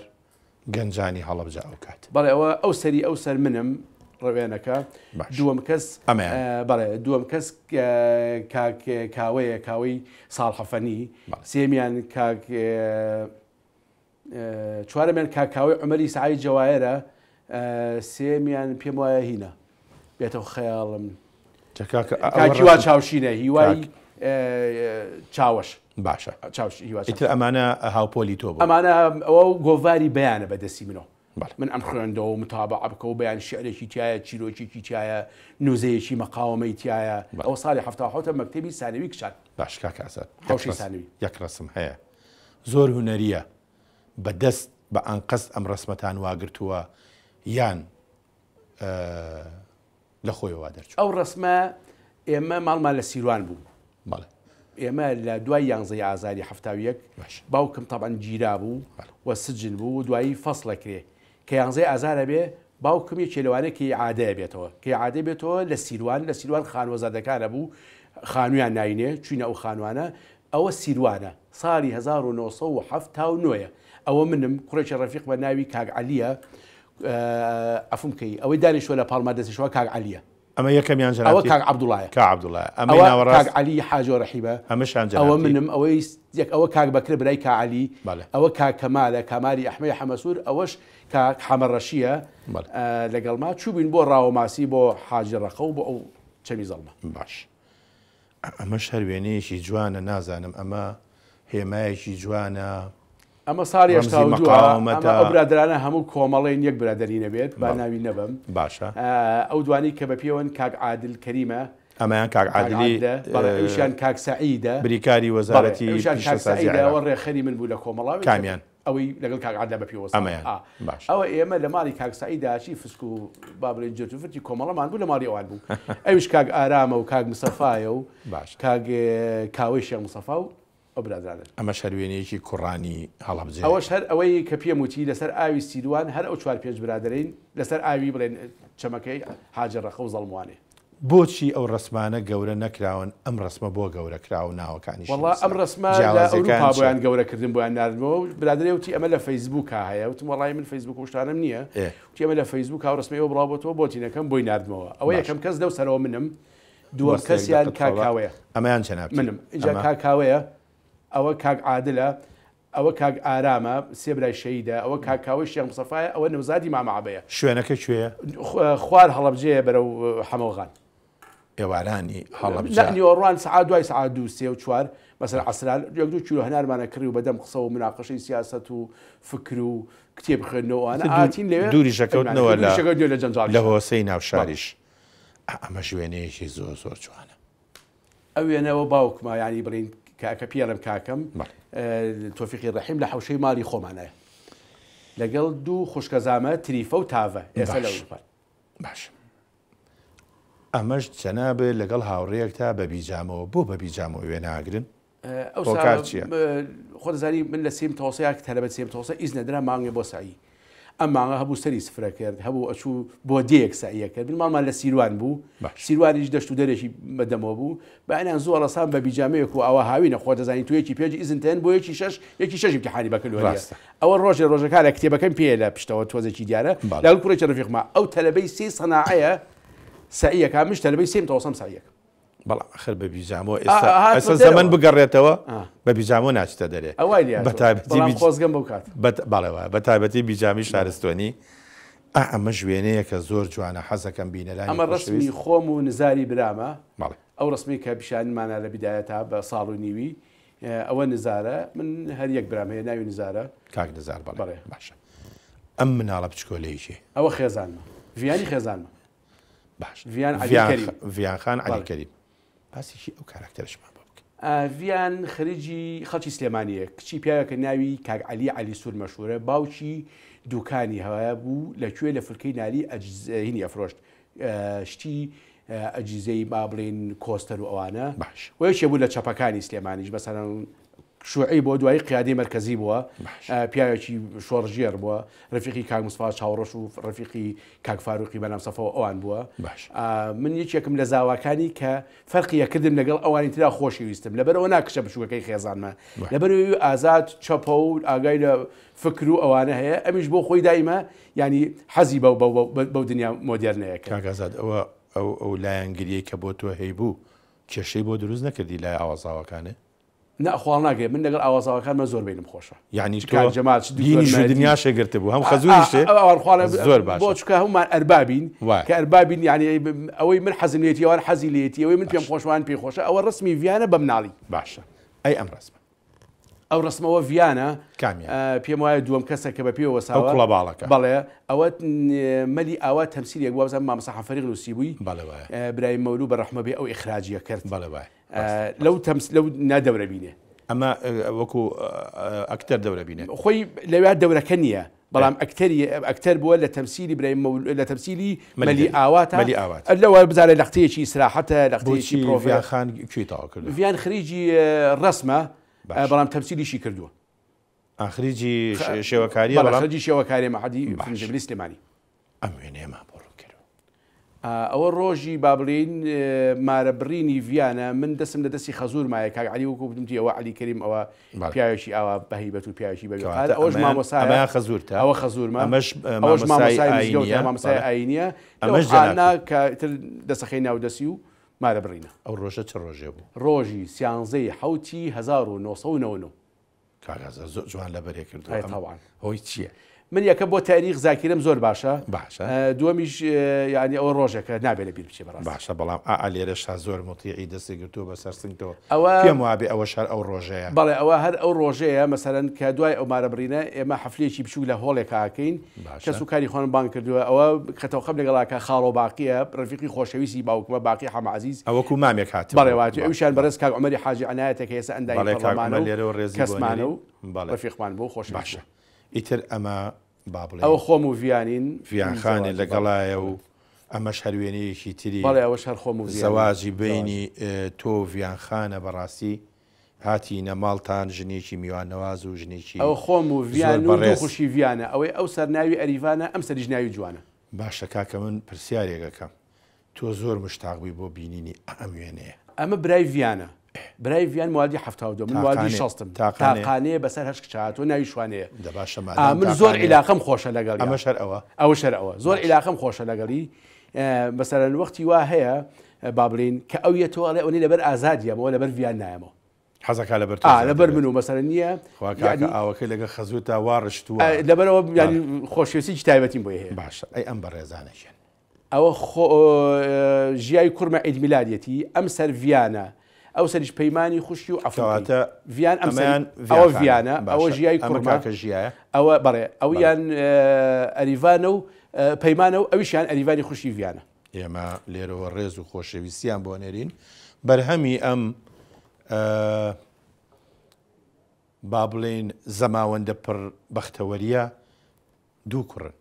گەنجانی هەڵەبجە ئەو کات. بەڵێ ئەوە ئەو سەری ئەو سەر منم ڕەوێنەکە. باش. دووەم کەس ئەمەیان. بەڵێ دووەم کەس کاک کاوەیە کاوەی ساڵحەفەنی. بەڵێ. سێمیان کاک چوارەمیان کاک کاوەی عومەری سەعای جەوایەرە. سێمیان پێم وایە هینە بێتەوە خەیاڵم. جا کاکە، ئەوە کاک هیوا ڕەسم- چاوشینە، هیوای، کاک. چاوەش. باشە. چاوش، هیوا چاوش. ئیتر ئەمانە هاوپۆلی تۆ بوون. ئەمانە ئەوە گۆڤاری بەیانە بەدەستی منەوە. بەڵێ. من ئەم خوێندەوە و متابعە بکە و بەیان شعرێکی تایە، چیرۆکێکی تایە، نوزەیەکی مەقاومەی تایە. بەڵێ. ئەوە ساڵی 77 مەکتەبی سانەوی کچان. باش کاک ئازاد. حەوشەی سانەوی. یەک ڕەسم هەیە زۆر هونەریە، بە دەست بە ئەنقەست ئەم ڕەسمەتان واگرتووە یان لە خۆیەوە دەرچوو؟ ئەو ڕەسمە ئێمە ماڵمان لە سیروان بوو. بەڵێ. ئێمە لە دوای یانزەی ئازاری 71 باش. باوکم تەبعەن گیرا بوو بەڵێ. و سجن بوو و دوایی فەسڵە کرێ کە یانزەی ئازارە بێ باوکم یەکێ لەوانەیە کە ئیعادەیە بێتەوە، کە ئیعادە بێتەوە لە سیروان، لە سیروان خانووەزادەکانە بوو، خانوویان ناینێ، چوینە ئەو خانوانە، ئەوە سیروانە ساڵی 1970 یە. ئەوە منم کوڕێکی ڕەفیق بە ناوی کاک عەلیە، عەفوم کەی ئەوەی دانیشتووە لە پاڵما دەستیشەوە کاک عەلیە. ئەمە یەکەمیان جەنابتی؟ ئەوە کاک عەبدوڵایە. کاک عەبدوڵایە. ئەمەی ئەوە ناوەڕاست؟ کاک عەلی حاجۆ ڕەحیمە. ئەمەشان جەنابتی؟ ئەوە منم، ئەوەی یەک، ئەوە کاک بەکرە برای کاک عەلی. بەڵێ. ئەوە کاک کەمالە، کامالی ئەحمەی حەمەسوور، ئەوەش کاک حەمەڕەشیە. بەڵێ. لەگەڵما چووبین بۆ ڕاوەماسی بۆ حاجی ڕەقە و بۆ ئەو چەمی زەڵمە. باش. ئەمەش هەر وێنەیەکی جوانە، نازانم ئەمە هێمایەکی جوانە. ئەمە ساڵی ڕەمزی 82ە. مەقاومەتە. ئەمە ئەو برادرانە هەموو کۆمەڵین یەک برادری نەبێت، با بەڵێ. ناوی نەبەم. باشە. ئەو دوانی کە بە پێوەن کاک عادل کەریمە. ئەمەیان کاک کاک عادلی، عادلە. بەڵێ، ئەویشیان کاک سەعیدە. بریکاری بەڵێ، وەزارەتی ئەویشیان کاک پیشەسازی سەعیدە، عێراق. ئەوە ڕێخەری من بوو لە کۆمەڵاوی. کامیان؟ ئەوەی لەگەڵ کاک عادلە بە پێوەستە. ئەمەیان. باش. ئەوە ئێمە لە ماڵی کاک سەعیدا چی فسک و با بڵێین جرت و فرتی کۆمەڵەمان بوو، لە ماڵی ئەوان بوو. ئەویش کاک ئارامە و کاک مستەفایە و باشە. کاک، کاوەی شێخ مستەفا و ئەو برادرانە. ئەمەش هەر وێنەیەکی کوڕانی هەڵەبجەیە. ئەوەش هەر ئەوەی کە پێم وتی لەسەر ئاوی سیروان هەر ئەو چوار پێنج برادرین لەسەر ئاوی بڵێن چەمەکەی حاجی ڕەقە و زەڵموانێ. بۆچی ئەو ڕەسمانە گەورە نەکراون، ئەم ڕەسمە بۆ گەورە کراوە ناوەکانیش وەڵا ئەم نووسرا؟ ڕەسمە لە جیاوازیەکان ئەوروپا چییە؟ بۆیان گەورەکردن بۆیان ناردمەوە. برادرێ وتی ئەمە لە فەیسبووکا هەیە، وتم وەڵای من فەیسبوک و شتانم نییە. وتی ئەمە لە فەیسبوک هاو ڕەسمی ئەوە بڵاو بۆتەوە، بۆتی نەکەم بۆی ناردمەوە. ئەوە باشە. یەکەم کەس لەو سەرەوە منم، دووەم وەستێک کەسیان دەقت کاک خەڵا. کاوەیە. ئەمەیان جەنابتی. منم. ئینجا ئەمە؟ کاک کاوەیە، ئەوە کاک عادلە، ئەوە کاک ئارامە، سێ برای شەهیدە، ئەوە کاک کاوەی شێخ مستەفایە، ئەوە نەوزادی مامە عەبەیە. شوێنەکە کوێیە؟ خوار هەڵەبجەیە بەرەو حەمەوغان. ئێوارانی هەڵەبجە. لا، نیوەڕوان سەعات دوای سەعات دوو، سێ و چوار، مەسەر عەسران، یەک دوو کیلۆ هەنارمانە کڕی و بەدەم قسە و مناقەشەی سیاسەت و فکر و کتێب خوێندنەوە ئەوانە ئاتین لەوێ. دووری شەکەوتنەوە دووری شەکەوتنەوە لە جەنجاڵیش. لە هۆسەی ناوشاریش. ئەمە وێنەیەکی زۆر زۆر جوانە. ئەو وێنەوە باوکمە، یعنی بڵین کاکە پێڵم کاکەم، بەڵێ. تۆفیقی ڕەحیم لە حەوشەی ماڵی خۆمانایە لەگەڵ دوو خوشکەزامە تریفە و تاڤە ئێستا لە باش. ئەوروپا. باش. ئەمەش جەنابێ لەگەڵ هاوڕێیەکتا بە بیجامەوە، بۆ بە بیجامەوە وێناگرن؟ ئەو هۆکار سا، چییە؟ خۆ دەزانی من لە سیم تەوەسەیە تەلەبەت سیم تەوەسە ئیز نەدرا مانگێ بۆ سەعی. ئەم مانگە هەبوو سەری سفرە کرد، هەبوو ئەچوو بۆ دێیەک سەعیە کرد. من ماڵمان لە سیروان بوو. باش. سیروانیش دەشت و دەرێکی بەدەمەوە بوو. بەیانیان زوو ئەڵەسان بە بیجامەیەک و ئاوا هاوینە، خۆ دەزانی تۆ یەکی پێنج ئیزن تێن بۆ یەکی شەش، یەکی شەش ئیمتیحانی بەکەلۆریە. ڕاستە. ئەوە ڕۆژێ ڕۆژەکانە کتێبەکەم پێیە لە پشتەوە تۆزێکی دیارە. بەڵێ. لەگەڵ کوڕێکی ڕەفیقما ئەو تەلەبەی سێ سەناعەیە سەعیەکە، منش تەلەبەی سێم تەوەسەم سەعیەکە. بەڵام ئەخر بە بیجامەوە ئێستا هاتمە ئێستا دەرەوە. زەمەن بگەڕێتەوە، بە بیجامەوە ناچتە دەرێ. ئەوای لێ هاتووە. بە تایبەتی بەڵام خۆزگەم بەو کات. بەڵێ وایە، بە تایبەتی بیجامی شارستۆنی. ئەمە ژوێنەیەکە زۆر جوانە، حەزەکەم بینەرانی ئەمە خۆشەویست. ڕەسمی خۆم و نزاری برامە. بەڵێ. ئەو ڕەسمی کە پیشانمانە لە بیدایەتا بە ساڵ و نیوی، ئەوە نزارە. من هەر یەک برام هەیە ناوی نزارە. کاک نزار، بەڵێ. بەڵێ. باشە. ئەم مناڵە بچکۆلەیەکی؟ ئەوە خێزانمە، ڤیانی خێزانمە. باش. ڤیان عەلی کەریم. ڤیان خان عەلی بەڵێ. کەریم. باسێکی ئەو کاراکتەرشمان بۆ بکە. ڤیان خەریجی خەڵکی سلێمانییە، کچی پیاوێکە ناوی کاک عەلی عەلی سوور مەشهوورە، باوکی دووکانی هەبوو لە کوێ لە فلکەی نالی هینی ئەفرۆشت شتی ئەجیزەی با بڵێین کۆستەر و ئەوانە باش. و یەکێ بوو لە چەپەکانی سلێمانیش مەسەلەن شوعی بۆ دوایی قیادەی مەرکەزی بووە پیاوێکی شۆڕژێر بووە ڕفیقی کاک مستەفا چاوڕەش و ڕفیقی کاک فاروقی بەنام سەفەوە ئەوان بووە من یەکێکم لە زاواکانی کە فەرقی یەکردم لەگەڵ ئەوانی ترا خۆشی ویستم لەبەرەوە نا کچە بچووکەکەی خێزانمە لەبەرەوەی ئازاد چەپە و ئاگای لە فکر و ئەوانە هەیە ئەمیش بۆ خۆی دایمە ینی حەزی بەو بەو دنیا مۆدێرنەیە کاک ئازاد ئەوە ئەو ئەو لایەنگریەی کە بۆ تۆ هەیبوو کێشەی بۆ دروست نەکردی لای ئاوازاوەکانێ؟ نا خواڵناگرێ من لەگەڵ ئاوازاوەکانمە زۆر بەینم خۆشە. یەعنی چ تۆ کاک جەمال چ دکتۆر دینیش و مەهدی. دنیاشێ گرتبوو هەم خەزوریشێ؟ ئەوان خواڵێ زۆر بۆ باشە. چونکە هەموومان ئەربابین وایە. کە ئەربابین یەعنی ئەوەی من حەزم لێیەتی ئەوان حەزی لێیەتی ئەوەی من پێم باشە. خۆشە ئەوان پێی خۆشە ئەوە ڕەسمی ڤیانە بە مناڵی. باشە ئەی ئەم ڕەسمە؟ ئەو ڕەسمەوە ڤیانە کامیان؟ پێم وایە دووەم کەسە کە بە پێوە ئەو وەساوە. کوڵە باڵەکە. بەڵێ ئەوە مەلی ئاوا تەمسیلێک بوو وابزانم مامۆستا حەفەریق نووسیبووی. بەڵێ وایە. برایم مەولوو بە ڕەحمە بێ ئەو ئیخراجیە کرد. بەڵێ وایە. لەو تەمس لەو نا دەورە بینێ. ئەمە وەکو ئەکتەر دەورە بینێ. خۆی لەویا دەورەکە نییە بەڵام ئەکتەری ئەکتەر بووە لە تەمسیلی برایم مەول لە تەمسیلی مەلی ئاواتە مەلی ئاوات. لەوە بزانە لەختەیەکی ئیسراحەتە لەختەیەکی بۆچی پرۆڤەیە. ڤیان خان کوێی تەواو کردووە؟ ڤیان خریجی ڕەسمە باشە. بەڵام تەمسیلیشی کردووە. ئاخریجی شێوەکاریە بەڵێ بەڵام خریجی شێوەکاریە مەعەدی باشە. فنجەبلی سلێمانی. ئەم وێنەیەمان بۆ ڕوون کەرەوە. ئەوە ڕۆژی با بڵێین مارە بڕینی ڤیانە من دەسم لە دەستی خەزوورمایە کاک عەلی وەکو وتم ئەوە عەلی کەریم ئەوە پیاوێکی ئاوا بەهیبەت و پیاوێکی بەویقار ئەوەش مامۆسایە ئەمەیان خەزوورتە ئەوە خەزوورمە ئەمەش ئەوەش مامۆستای مامۆستای مزگەوتە ئایینیە مامۆستای ئایینیە ئەمەش لەو ئانا جەنابتە. کە ئیتر دەسەخەی ناو دەسی و مارە بڕینە. ئەو ڕۆژە چ ڕۆژێ بوو؟ ڕۆژی سیانزەی حەوتی 1999. کاک ئازاد زۆر جوان لەبەرێ کردووە. ئەی ئەم تەبعەن. هۆی چییە؟ من یەکە بۆ تاریخ زاکیرەم زۆر باشە. باشە. دووەمیش یعنی ئەوە ڕۆژێکە نابێ لە بیر بچێ بەڕاستی. باشە بەڵام ئا لێرەشا زۆر موتیعی دەستی گرتووە بە سەر سنگتەوە. ئەوە پێم وابێ ئەوەش هەر ئەو ڕۆژەیە. بەڵێ ئەوە هەر ئەو ڕۆژەیە مەسەلەن کە دوای ئەو مارە بڕینە ئێمە حەفلەیەکی بچووک لە هۆڵێکا ئەکەین. باشە. کەس و کاری خۆیان بانگ کردووە. ئەوە کە تەوقەم لەگەڵا کە خاڵۆ باقیە ڕەفیقی خۆشەویستی باوکمە باقی حەمە عەزیز. ئەوە وەکوو مامێک هاتبوو. بەڵێ واتوی. ئەویشیان بەڕێز کاک عومەری حاجی عەنایەتە کە ئێستا ئەندامی بەڵێ کاک پەرلەمانە عومەر و لێرەوە ڕێزی بۆ کەسمانە نێرین. و بەڵێ. ڕەفیقمان بوو خۆشەویست باشە. بوو. ئیتر ئەمە با بڵێین. ئەوە خۆم و ڤیانین. ڤیان خانێ زەواج. لەگەڵایە و ئەمەش هەر وێنەیەکی تری بەڵێ ئەوەش هەر خۆم و ڤیانین. زەواجی بەینی تۆ و ڤیان خانە. بەڕاستی هاتینە ماڵتان ژنێکی میواننەواز و ژنێکی ئەوە خۆم و ڤیان زۆر و دوو بەڕێز. خوشکی ڤیانە. ئەوەی ئەو سەر ناوی ئەریڤانە ئەم سەریش ناوی جوانە. باشە کاکە من پرسیارێک ئەکەم تۆ زۆر مشتاق بووی بۆ بینینی ئەم وێنەیە. ئەمە برای ڤیانە. برای ڤیان موالدی 72 من موالدی تاقانێ. شەستم. تاقانێ. تاقانێ بەسەر هەشت کچ هاتووە ناوی شوانەیە. دە باشە مادام من زۆر تاقانێ. عیلاقەم خۆشە لەگەڵی. ئەمەش هەر ئەوە؟ ئەوەش هەر ئەوە. زۆر باشە. عیلاقەم خۆشە لەگەڵی. مەسەلەن وەختی وا هەیە با بڵێین کە ئەو یەتەوە ئەڵێ ئەوەنەی لەبەر ئازادیەمەوە لەبەر ڤیان نایەمەوە. حەزەکا لەبەر تۆ زیاتر لەبەر بێت. من و مەسەلەن نییە. خوا کاکە ئاوەکەی لەگەڵ خەزوورتا وا ڕشتووە. لەبەرەوە خۆشەویستیی تایبەتیم بۆی هەیە. باشە ئەی ئەم بەڕێزانە کێن؟ ئەوە ژیای کوڕمە عید میلادیەتی، ئەم سەر ڤیانە، ئەو سەریش پەیمانی خوشکی و عەفووکەی. کەواتە ڤیان ئەم سەری- ئەمەیان ئەوە ڤیان ڤیانە، خانە. ئەوە باشە. ژیای ئەمە کوڕمە. کاکە ژیایە؟ ئەوە بەڵێ، ئەویان، بەڵێ. ئەریڤانە و، پەیمانە و ئەویشیان ئەریڤانی خوشکی ڤیانە. ئێمە لێرەوە ڕێز و خۆشەویستیان بۆ نێرین. بەرهەمی ئەم، با بڵێین زەماوەندە پڕ بەختەوەریە دوو کوڕن.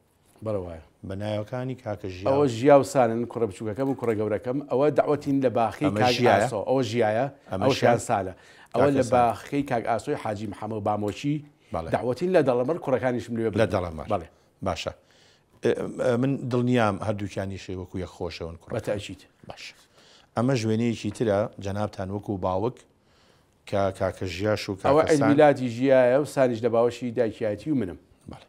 بەڵێ وایە. بە ناوەکانی کاکە ژیا. ئەوە ژیا و سانن، کوڕە بچووکەکەم و کوڕە گەورەکەم. ئەوە داوەتین لە باخی ئەمە کاک ژیایە؟ ئاسۆ. ئەوە ژیایە، ئەمە ئەوە ژیان؟ شیان سالە. ئەوە کاکە لە سان. باخەی کاک ئاسۆی حاجی محەممەد بامۆچی بەڵێ. داوەتین لە دەڵەمەر، کوڕەکانیشم لەوێ بردن. لە دەڵەمەر. بەڵێ. باشە. من دڵنیام هەردووکیانیشی وەکو یەک خۆشەوەن کوڕەکان. بەتەئکید. باشە. ئەمە ژوێنەیەکی ترە جەنابتان وەکو باوک کە کاکە ژیاش و کاکە ئەوە عید سان. میلادی ژیایە و سانیش لە باوەشی دایکیایەتی و منم. بەڵێ.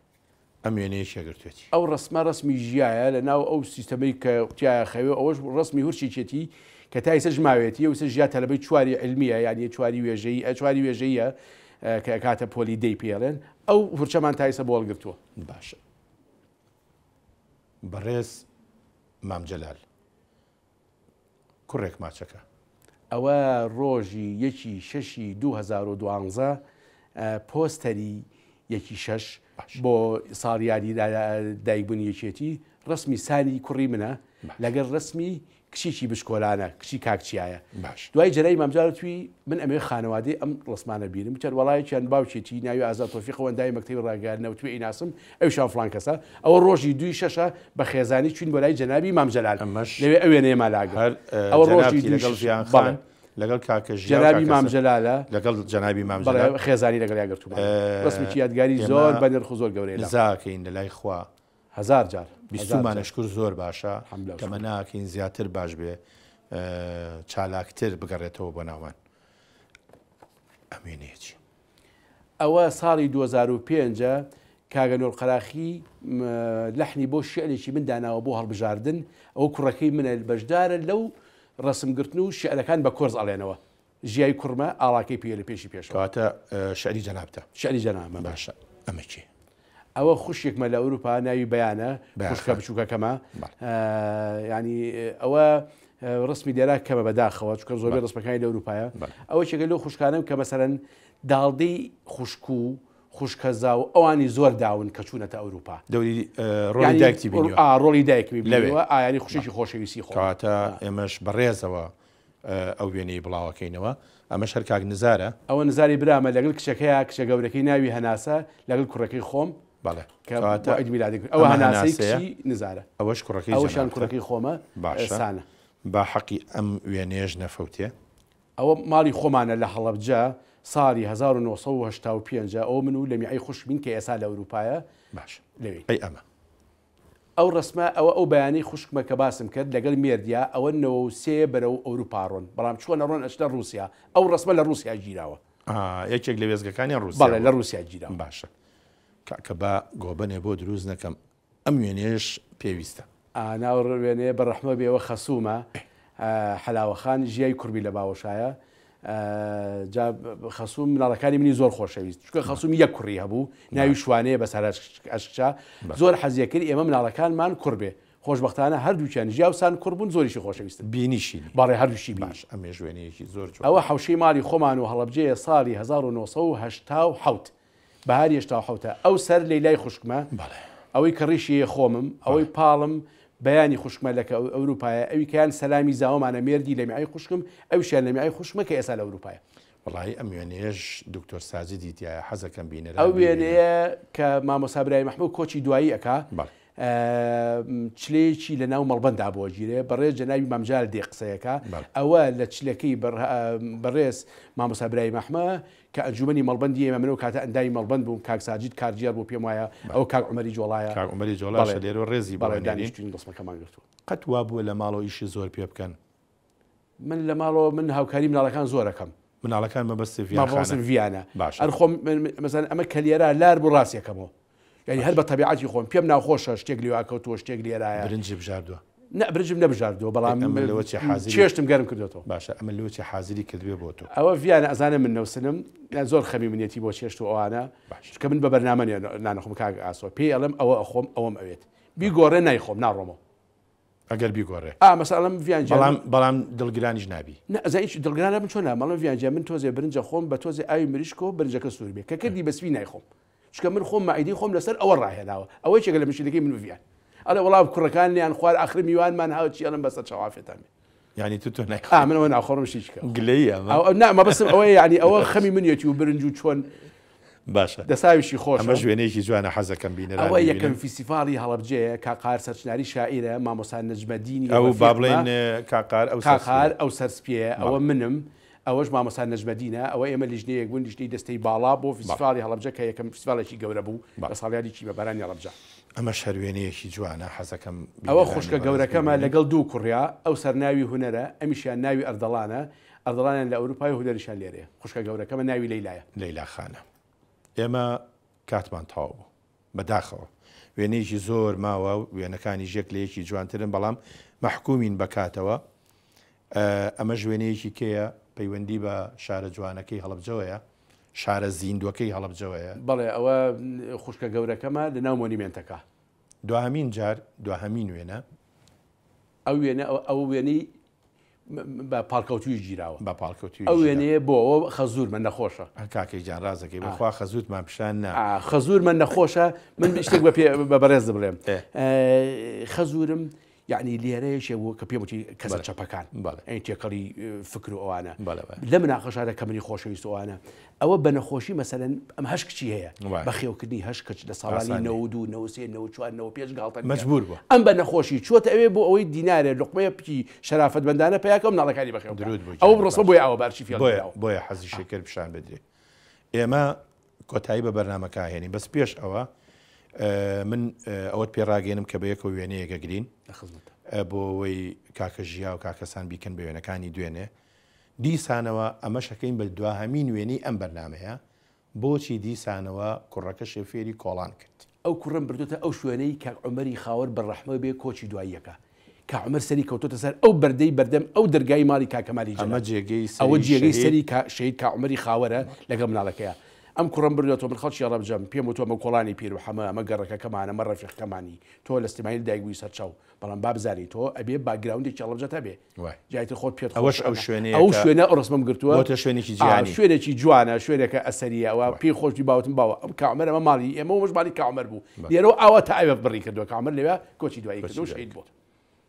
ئەم وێنەیەکی گرتوێتی. ئەو ڕسمە ڕسمی ژیایە لە ناو ئەو سیستەمەی کە تایە خەوێ، ئەوەش ڕسمی هورچێکێتی کە تا ئێستا ژماوێتی، ئەو ئێستا ژیا تەلەبەی چواری علمیە، یعنی چواری وێژەیی، چواری وێژەیە، کە کاتە پۆلی دەی پێڵێن، ئەو هورچەمان تا ئێستا بۆ هەڵگرتووە. باشە. بەڕێز مام جەلال کوڕێک ماچەکە. ئەوە ڕۆژی یەکی شەشی 2012، پۆستەری یەکی شەش باش. بۆ ساڵیاری دایکبوونی یەکێتی، ڕسمی سانی کوڕی منە باش. لەگەڵ ڕسمی کچیکی بچکۆلانە کچی کاک چیایە باش. دوای جەنابی مام جەلال وتوی من ئەمەوێ خانەوادەی ئەم ڕەسمانە بینم وتیان وەڵا یەکیان باوکێتی ناوی ئازاد تۆفیقە و ئەندامی مەکتەبی ڕاگەیاندنە وتمی ئەیناسم ئەویشان فڵان کەسە ئەوە ڕۆژی دووی شەشە بە خێزانی چوین بۆ لای جەنابی مام جەلال ئەمەش لەوێ ئەو وێنەیەمان لاگرت هەر ئەوە ڕۆژی جەنابتی دووی لەگەڵ شەش ژیان بەڵێ خان لەگەڵ کاکە ژیا و جەنابی کاکە مام سە جەلالە لەگەڵ جەنابی مام بەڵێ جەلال خێزانی لەگەڵیا گرتوومانە ڕەسمێکی یادگاری ئێمە زۆر بەنرخ و زۆر گەورەیە لام. نزا ئەکەین لە لای خوا هەزار جار هەزار بیستومانە جار. شکور زۆر باشە الحمدللە و شکر. تەمەناکەین زیاتر باش بێ چالاکتر بگەڕێتەوە بۆ ناومان. ئەم وێنەیە چیە؟ ئەوە ساڵی 2005 ە کاگە نۆر قەراخی لەحنی بۆ شیعرێکی من داناوە بۆ هەڵبژاردن ئەوە کوڕەکەی منە بەشدارە لەو ڕەسم گرتن و شیعرەکان بە کۆرس ئەڵێنەوە ژیای کوڕمە ئاڵاکەی پێیە لە پێشی پێشەوە. کەواتە شعری جەنابتە؟ شعری جەنابمە. باشە ئەمە کێ؟ ئەوە خوشکێکمە لە ئەوروپا ناوی بەیانە خوشکە بچووکەکەمە ینی ئەوە ڕسمی لێرا کەمە بەداخەوە چکە زۆربەی ڕسمەکانی لە ئەوروپایە ئەوە چێکە لەو خوشکانم کە مەسەرەن داڵدەی خوشک و خوشکەزا و ئەوانی زۆر داون کە چوونەتە ئەوروپا دەوری ڕۆڵی دایکتی بینیوە ڕۆڵی دایکمی بینیوە ئایانی خوشێکی خۆشەویستی خۆ کەواتە ئێمەش بەڕێزەوە ئەو وێنەی بڵاوەکەینەوە ئەمەش هەر کاک نزارە. ئەوە نزاری برامە لەگەل کچەکەیا کچە گەورەکەی ناوی هەناسە لەگەل کوڕەکەی خۆم بەڵێ کە بۆ عید میلادی کرد ئەوە هەناسەی کچی نزارە ئەوەش کوڕەکەی ئەوەشیان کوڕەکەی خۆمە باشە سانە. با حەقی ئەم وێنەیەش نەفەوتێ. ئەوە ماڵی خۆمانە لە هەڵەبجە ساڵی 1985 ئەوە من و لەمیعەی خوشکمین کە ئێسا لە ئەوروپایە باشە لەوێین. ئەی ئەمە. ئەو ڕەسمە ئەوە ئەو بەیانەی خوشکمە کە باسم کرد لەگەل مێردیا ئەوە 93 بەرەو ئەوروپا ڕۆن بەڵام چۆن ئەڕۆن ئەچنە ڕوسیا ئەو ڕەسمە لە ڕوسیا گیراوە. ئا یەکێک لە وێستگەکانیان ڕوسیا بەڵێ لە بووە. ڕوسیا گیراوە. باشە کاکە با گۆبەنێ بۆ دروست نەکەم ئەم وێنەیەش پێویستە. ئا ناو وێنەیە بە ڕەحمە بێ ئەوە خەسوومە حەلاوە خان ژیای کوڕمی لە باوەشایە جا خەسووم مناڵەکانی منی زۆر خۆشەویست چونکە خەسووم یەک کوڕی هەبوو ناوی شوانەیە بەسەر ئەشکچە زۆر حەزیە کرد ئێمە مناڵەکانمان کوڕ بێ خۆشبەختانە هەردووکیان ژیاوسان کوڕ بوون زۆریشی خۆشەویستن بینیشینی بەڵێ هەردووشی بینی باش ئەمێش وێنەیەکی زۆر جوان ئەوە حەوشەی ماڵی خۆمان و هەڵەبجەیە ساڵی 1987 بەهاری 87ە ئەو سەر لەیلای خوشکمە بەڵێ ئەوەی کە ڕیشی هەیە خۆمم ئەوەی پاڵم بەیانی خوشکمە لە کە ئەوروپایە ئەوی کەیان سەلامی زاوەمانە مێردی لەمیعەی خوشکم ئەویشیان لەمیعەی خوشکمە کە ئێستا لە ئەوروپایە. وەڵایی ئەم وێنەیەش دکتۆر ساجدی تیایە حەزەکەم بینەران ئەو بیبینن. وێنەیە کە مامۆستا برایم مەحموو کۆچی دوایی ئەکا بەڵێ. چلەیەکی لە ناو مەڵبەندا بۆ گیرێ بەڕێز جەنابی مام جەلال دێ قسەیەکا بەڵێ. ئەوە لە چلەکەی بەڕێز مامۆستا برایم مەحمە کە ئەنجومەنی مەڵبەندی ئێمە من ئەو کاتە ئەندامی مەڵبەند بووم کاک ساجید کارگێڕ بوو پێم وایە ئەوە کاک عومەری جۆڵایە کاک عومەری جۆڵاشە بەڵێ لێرەوە ڕێزی بۆ بەڵێ ئەنێرین. دانیشتوین ڕەسمەکەمان گرتووە. قەت وا بووە لە ماڵەوە ئیشی زۆر پێ بکەن؟ من لە ماڵەوە من هاوکاری مناڵەکان زۆر ئەکەم. مناڵەکان مەبەستت ڤیان خانە؟ مەبەستم ڤیانە. باشە. ئەر خۆم مەسەلەن ئەمە کە لێرە لار بوو ڕاستی ئەکەمەوە. یانی هەر بە تەبیعەتی خۆم پێم ناخۆشە شتێک لێوا کەوتووە شتێک لێرایە. برنجی بژاردووە؟ نا برنجم نەبژاردووە بەڵام ئەمە لەوە چێ حازری چێشتم گەرم کردۆتەوە. باشە ئەمە لەوە چێ حازری کردبێ بۆ تۆ. ئەوە ڤیانە ئەزانێ من نەوسنم زۆر خەمی منیەتی بۆ چێشت و ئەوانە باشە. چونکە من بە بەرنامە نانەخۆم کاک ئاسۆ پێی ئەڵێم ئەوە ئەخۆم ئەوەم ئەوێت بیگۆڕێ نایخۆم ناڕۆمەوە. ئەگەر بیگۆڕێ. ئا مەسەلەن ئەڵێم ڤیان گیان بەڵام بەڵام دڵگرانیش نابی. نا ئەزانی چی دڵگران نابم چۆن نابم ئەڵێم ڤیان گیان من تۆزێ برنج ئەخۆم بە تۆزێ ئاوی مریشکەوە برنجەکە سوور بێ کە کردی بە سپی نایخۆم. چونکە من خۆم مەعیدەی خۆم لەسەر ئەوە ڕاهێناوە ئەوە یەکێکە لە مشکلەکەی من و ڤیان ئەڵێ وەڵا کوڕەکان نیان خوار ئاخر میوانمان هاو چی ئەڵێم بەسەر چاوافێتان بێ یعنی تو تۆ نایخۆی ئا من ئەوە ناخۆم شتێکی کە گلەیی ئەمە ئەو نا مەبەستم ئەوەیە یعنی ئەوە خەمی منیەتی و برنج و چۆن باشە دەساویشی خۆشە ئەمەش وێنەیەکی جوانە حەزەکەم بینەران ئەوە یەکەم بیبینن. فیستیڤاڵی هەڵەبجەیە کاقار سەرچناری شاعیرە مامۆستا نەجمەدینی ئەو با ڕەفیقمە بڵێین کاقار ئەو کاقار سەرسپییە ئەو سەرسپییە ئەوە بەڵێ. منم ئەوەش مامۆستا نەجمەدینە، ئەوە ئێمە لیژنەیەک بووین، لیژنەی دەستەی باڵا بۆ فیستیڤاڵی هەڵەبجە کە یەکەم فیستیڤاڵێکی گەورە بوو لە ساڵیادی کیمیابارانی هەڵەبجە. ئەمەش هەر وێنەیەکی جوانە، حەزەکەم ئەوە بینەرانی خوشکە بەڕێز گەورەکەمە بیبینن. لەگەڵ دوو کوڕیا، ئەو سەرناوی هونەرە، ئەمیشیان ناوی ئەردەڵانە، ئەردەڵانیان لە ئەوروپایە و هونەریشیان لێرەیە. خوشکە گەورەکەمە ناوی لەیلایە. لەیلا خانە. ئێمە کاتمان تەواو بوو. بەداخەوە. وێنەیەکی زۆر ماوە و وێنەکانیش یەک لە یەکی جوانترن، بەڵام مەحکوومین بە کاتەوە. ئەمەش وێنەیەکی کێیە؟ پەیوەندی بە شارە جوانەکەی هەڵەبجەوەیە، شارە زیندووەکەی هەڵەبجەوەیە. بەڵێ ئەوە خوشکە گەورەکەمە لە ناو مۆنیمێنتەکە. دواهەمین جار، دواهەمین وێنە. ئەو وێنە، ئەو وێنەی بە پاڵکەوتووی گیراوە. بە پاڵکەوتووی ئەو گیراوە. وێنەیە بۆ ئەوە خەزوورمە نەخۆشە. کاکەی گیان ڕازەکەی بەخوا خەزوورتمان پیشان نا. خەزوورمە نەخۆشە. من شتێک بە پێ بە بەڕێز بڵێم. خەزوورم یەعنی لێرە یەکێ بوو کە پێم وتی کەسە چەپەکان ئەین تێکەڵی فکر و ئەوانە لە مناقەشادە کە منی خۆشەویست ئەوانە ئەوە بە نەخۆشی مەسەلەن ئەم هەش کچی هەیە بەخێوکردنی هەش کچ لە ساڵانی 92 93 94 95 گاڵتە مەجبور بووە ئەم بە نەخۆشی چۆتە ئەوێ بۆ ئەوەی دینارێ لوقمەیە پکی شەرافەتمەندانە پەیا کە مناڵەکانی بەخێو بکات ئەو ڕسمە بۆیە ئاوە بە ئەرشیفیان بۆیە بۆیە حەزی شەکر پیشان بدرێ ئێمە کۆتایی بە بەرنامەکە هێنین بەس پێش ئەوە من ئەوەت پێ ڕاگەێنم کە بە یەکەوە وێنەیەکە گرین بۆ ئەوەی کاکە ژیا و کاکەسان بیکەن بە وێنەکانی دوێنێ دیسانەوە ئەمەشەکەین بە دواهەمین وێنەی ئەم بەرنامەیە بۆچی دیسانەوە کوڕەکەشێ فێری کۆڵان کرد؟ ئەو کوڕەم بردۆتە ئەو شوێنەی کاک عومەری خاوەر بە ڕەحمە بێ کۆچی دواییەکە. کاک عومەر سەری کەوتۆتە سەر ئەو بەردەی بەردەم ئەو دەرگای ماڵی کاک کەمالی جەلال. ئەمە جێگەی سەری ئەوە جێگەی سەری کا شەهید کاک عومەری خاوەرە لەگەڵ مناڵەکەیا. ئەم کوڕەم بردۆتەوە من خەڵکی هەڵەبجەم پێم وتووە ئەمە کۆڵانی پیر و حەمە ئەمە گەڕەکەکەمانە ئەمە ڕەفیقەکەمانی تۆ لە سلێمانی لەدایک بووی سەرچاو بەڵام با بزانی تۆ ئەبێ باکگراوندێکی هەڵەبجەت هەبێ جا ئیتر خۆت پێت ئەوەش ئەو شوێنەیە ئەو شوێنە ئەو ڕسمەم گرتووە بۆتە شوێنێکی جیهانی شوێنێکی جوانە شوێنێکە ئەسەریە ئەوە پێی خۆش بی باوتم باوە ئەم کامەر ئەمە ماڵی ئێمە ومش ماڵی کامەر بوو لێرەوە ئاوا تا ئەوێ بڕی کردووە کامەر لەوێ کۆچی دوایی کردو شەهید بوو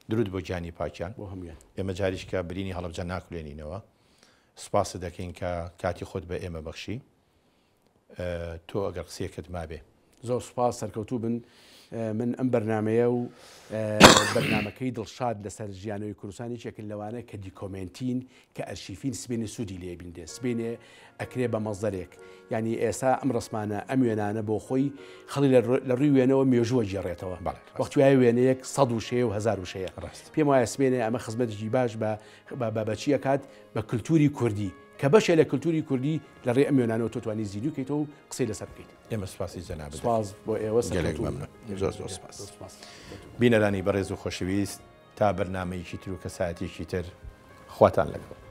درود بۆ گیانی پاکیان بۆ هەموویان ئێمە جاریشکە برینی هەڵەبجە ناکولێنینەوە سوپاست دەکەین کە کاتی خۆت بە ئێمە بەخشی تۆ ئەگەر قسەیەکت مابێ. زۆر سوپاس سەرکەوتوو بن من ئەم بەرنامەیە و بەرنامەکەی دڵشاد لەسەر ژیانەوەی کوردستان یەکێکن لەوانە کە دیکۆمێنتین کە ئەرشیفین سبێنێ سوودی لێ بینرێ سبێنێ ئەکرێ بە مەزدەرێک یعنی ئێستا ئەم ڕسمانە ئەم وێنانە بۆ خۆی خەڵی لە ڕووی وێنەوە مێژووە گێڕێتەوە وەختی وایە وێنەیەک سەد وشەیە و هەزار وشەیە پێم وایە سبێنێ ئەمە خزمەتێکی باش بە بە بە چی ئەکات بە کلتوری کوردی کە بەشێ لە کلتوری کوردی لە ڕێی ئەم وێنانەوە تۆ توانی زیندوو کەیتەوە و قسەی لەسەر بکەیت. ئێمە سوپاسی جەنابت دەکەین. سوپاس بۆ ئێوە گەلێک سەرکەوتوو بن. مەمنون. زۆر زۆر سوپاس. زۆر سوپاس. بینەرانی بەڕێز و خۆشەویست تا بەرنامەیەکی تر و کەسایەتیەکی تر خواتان لەگەڵ.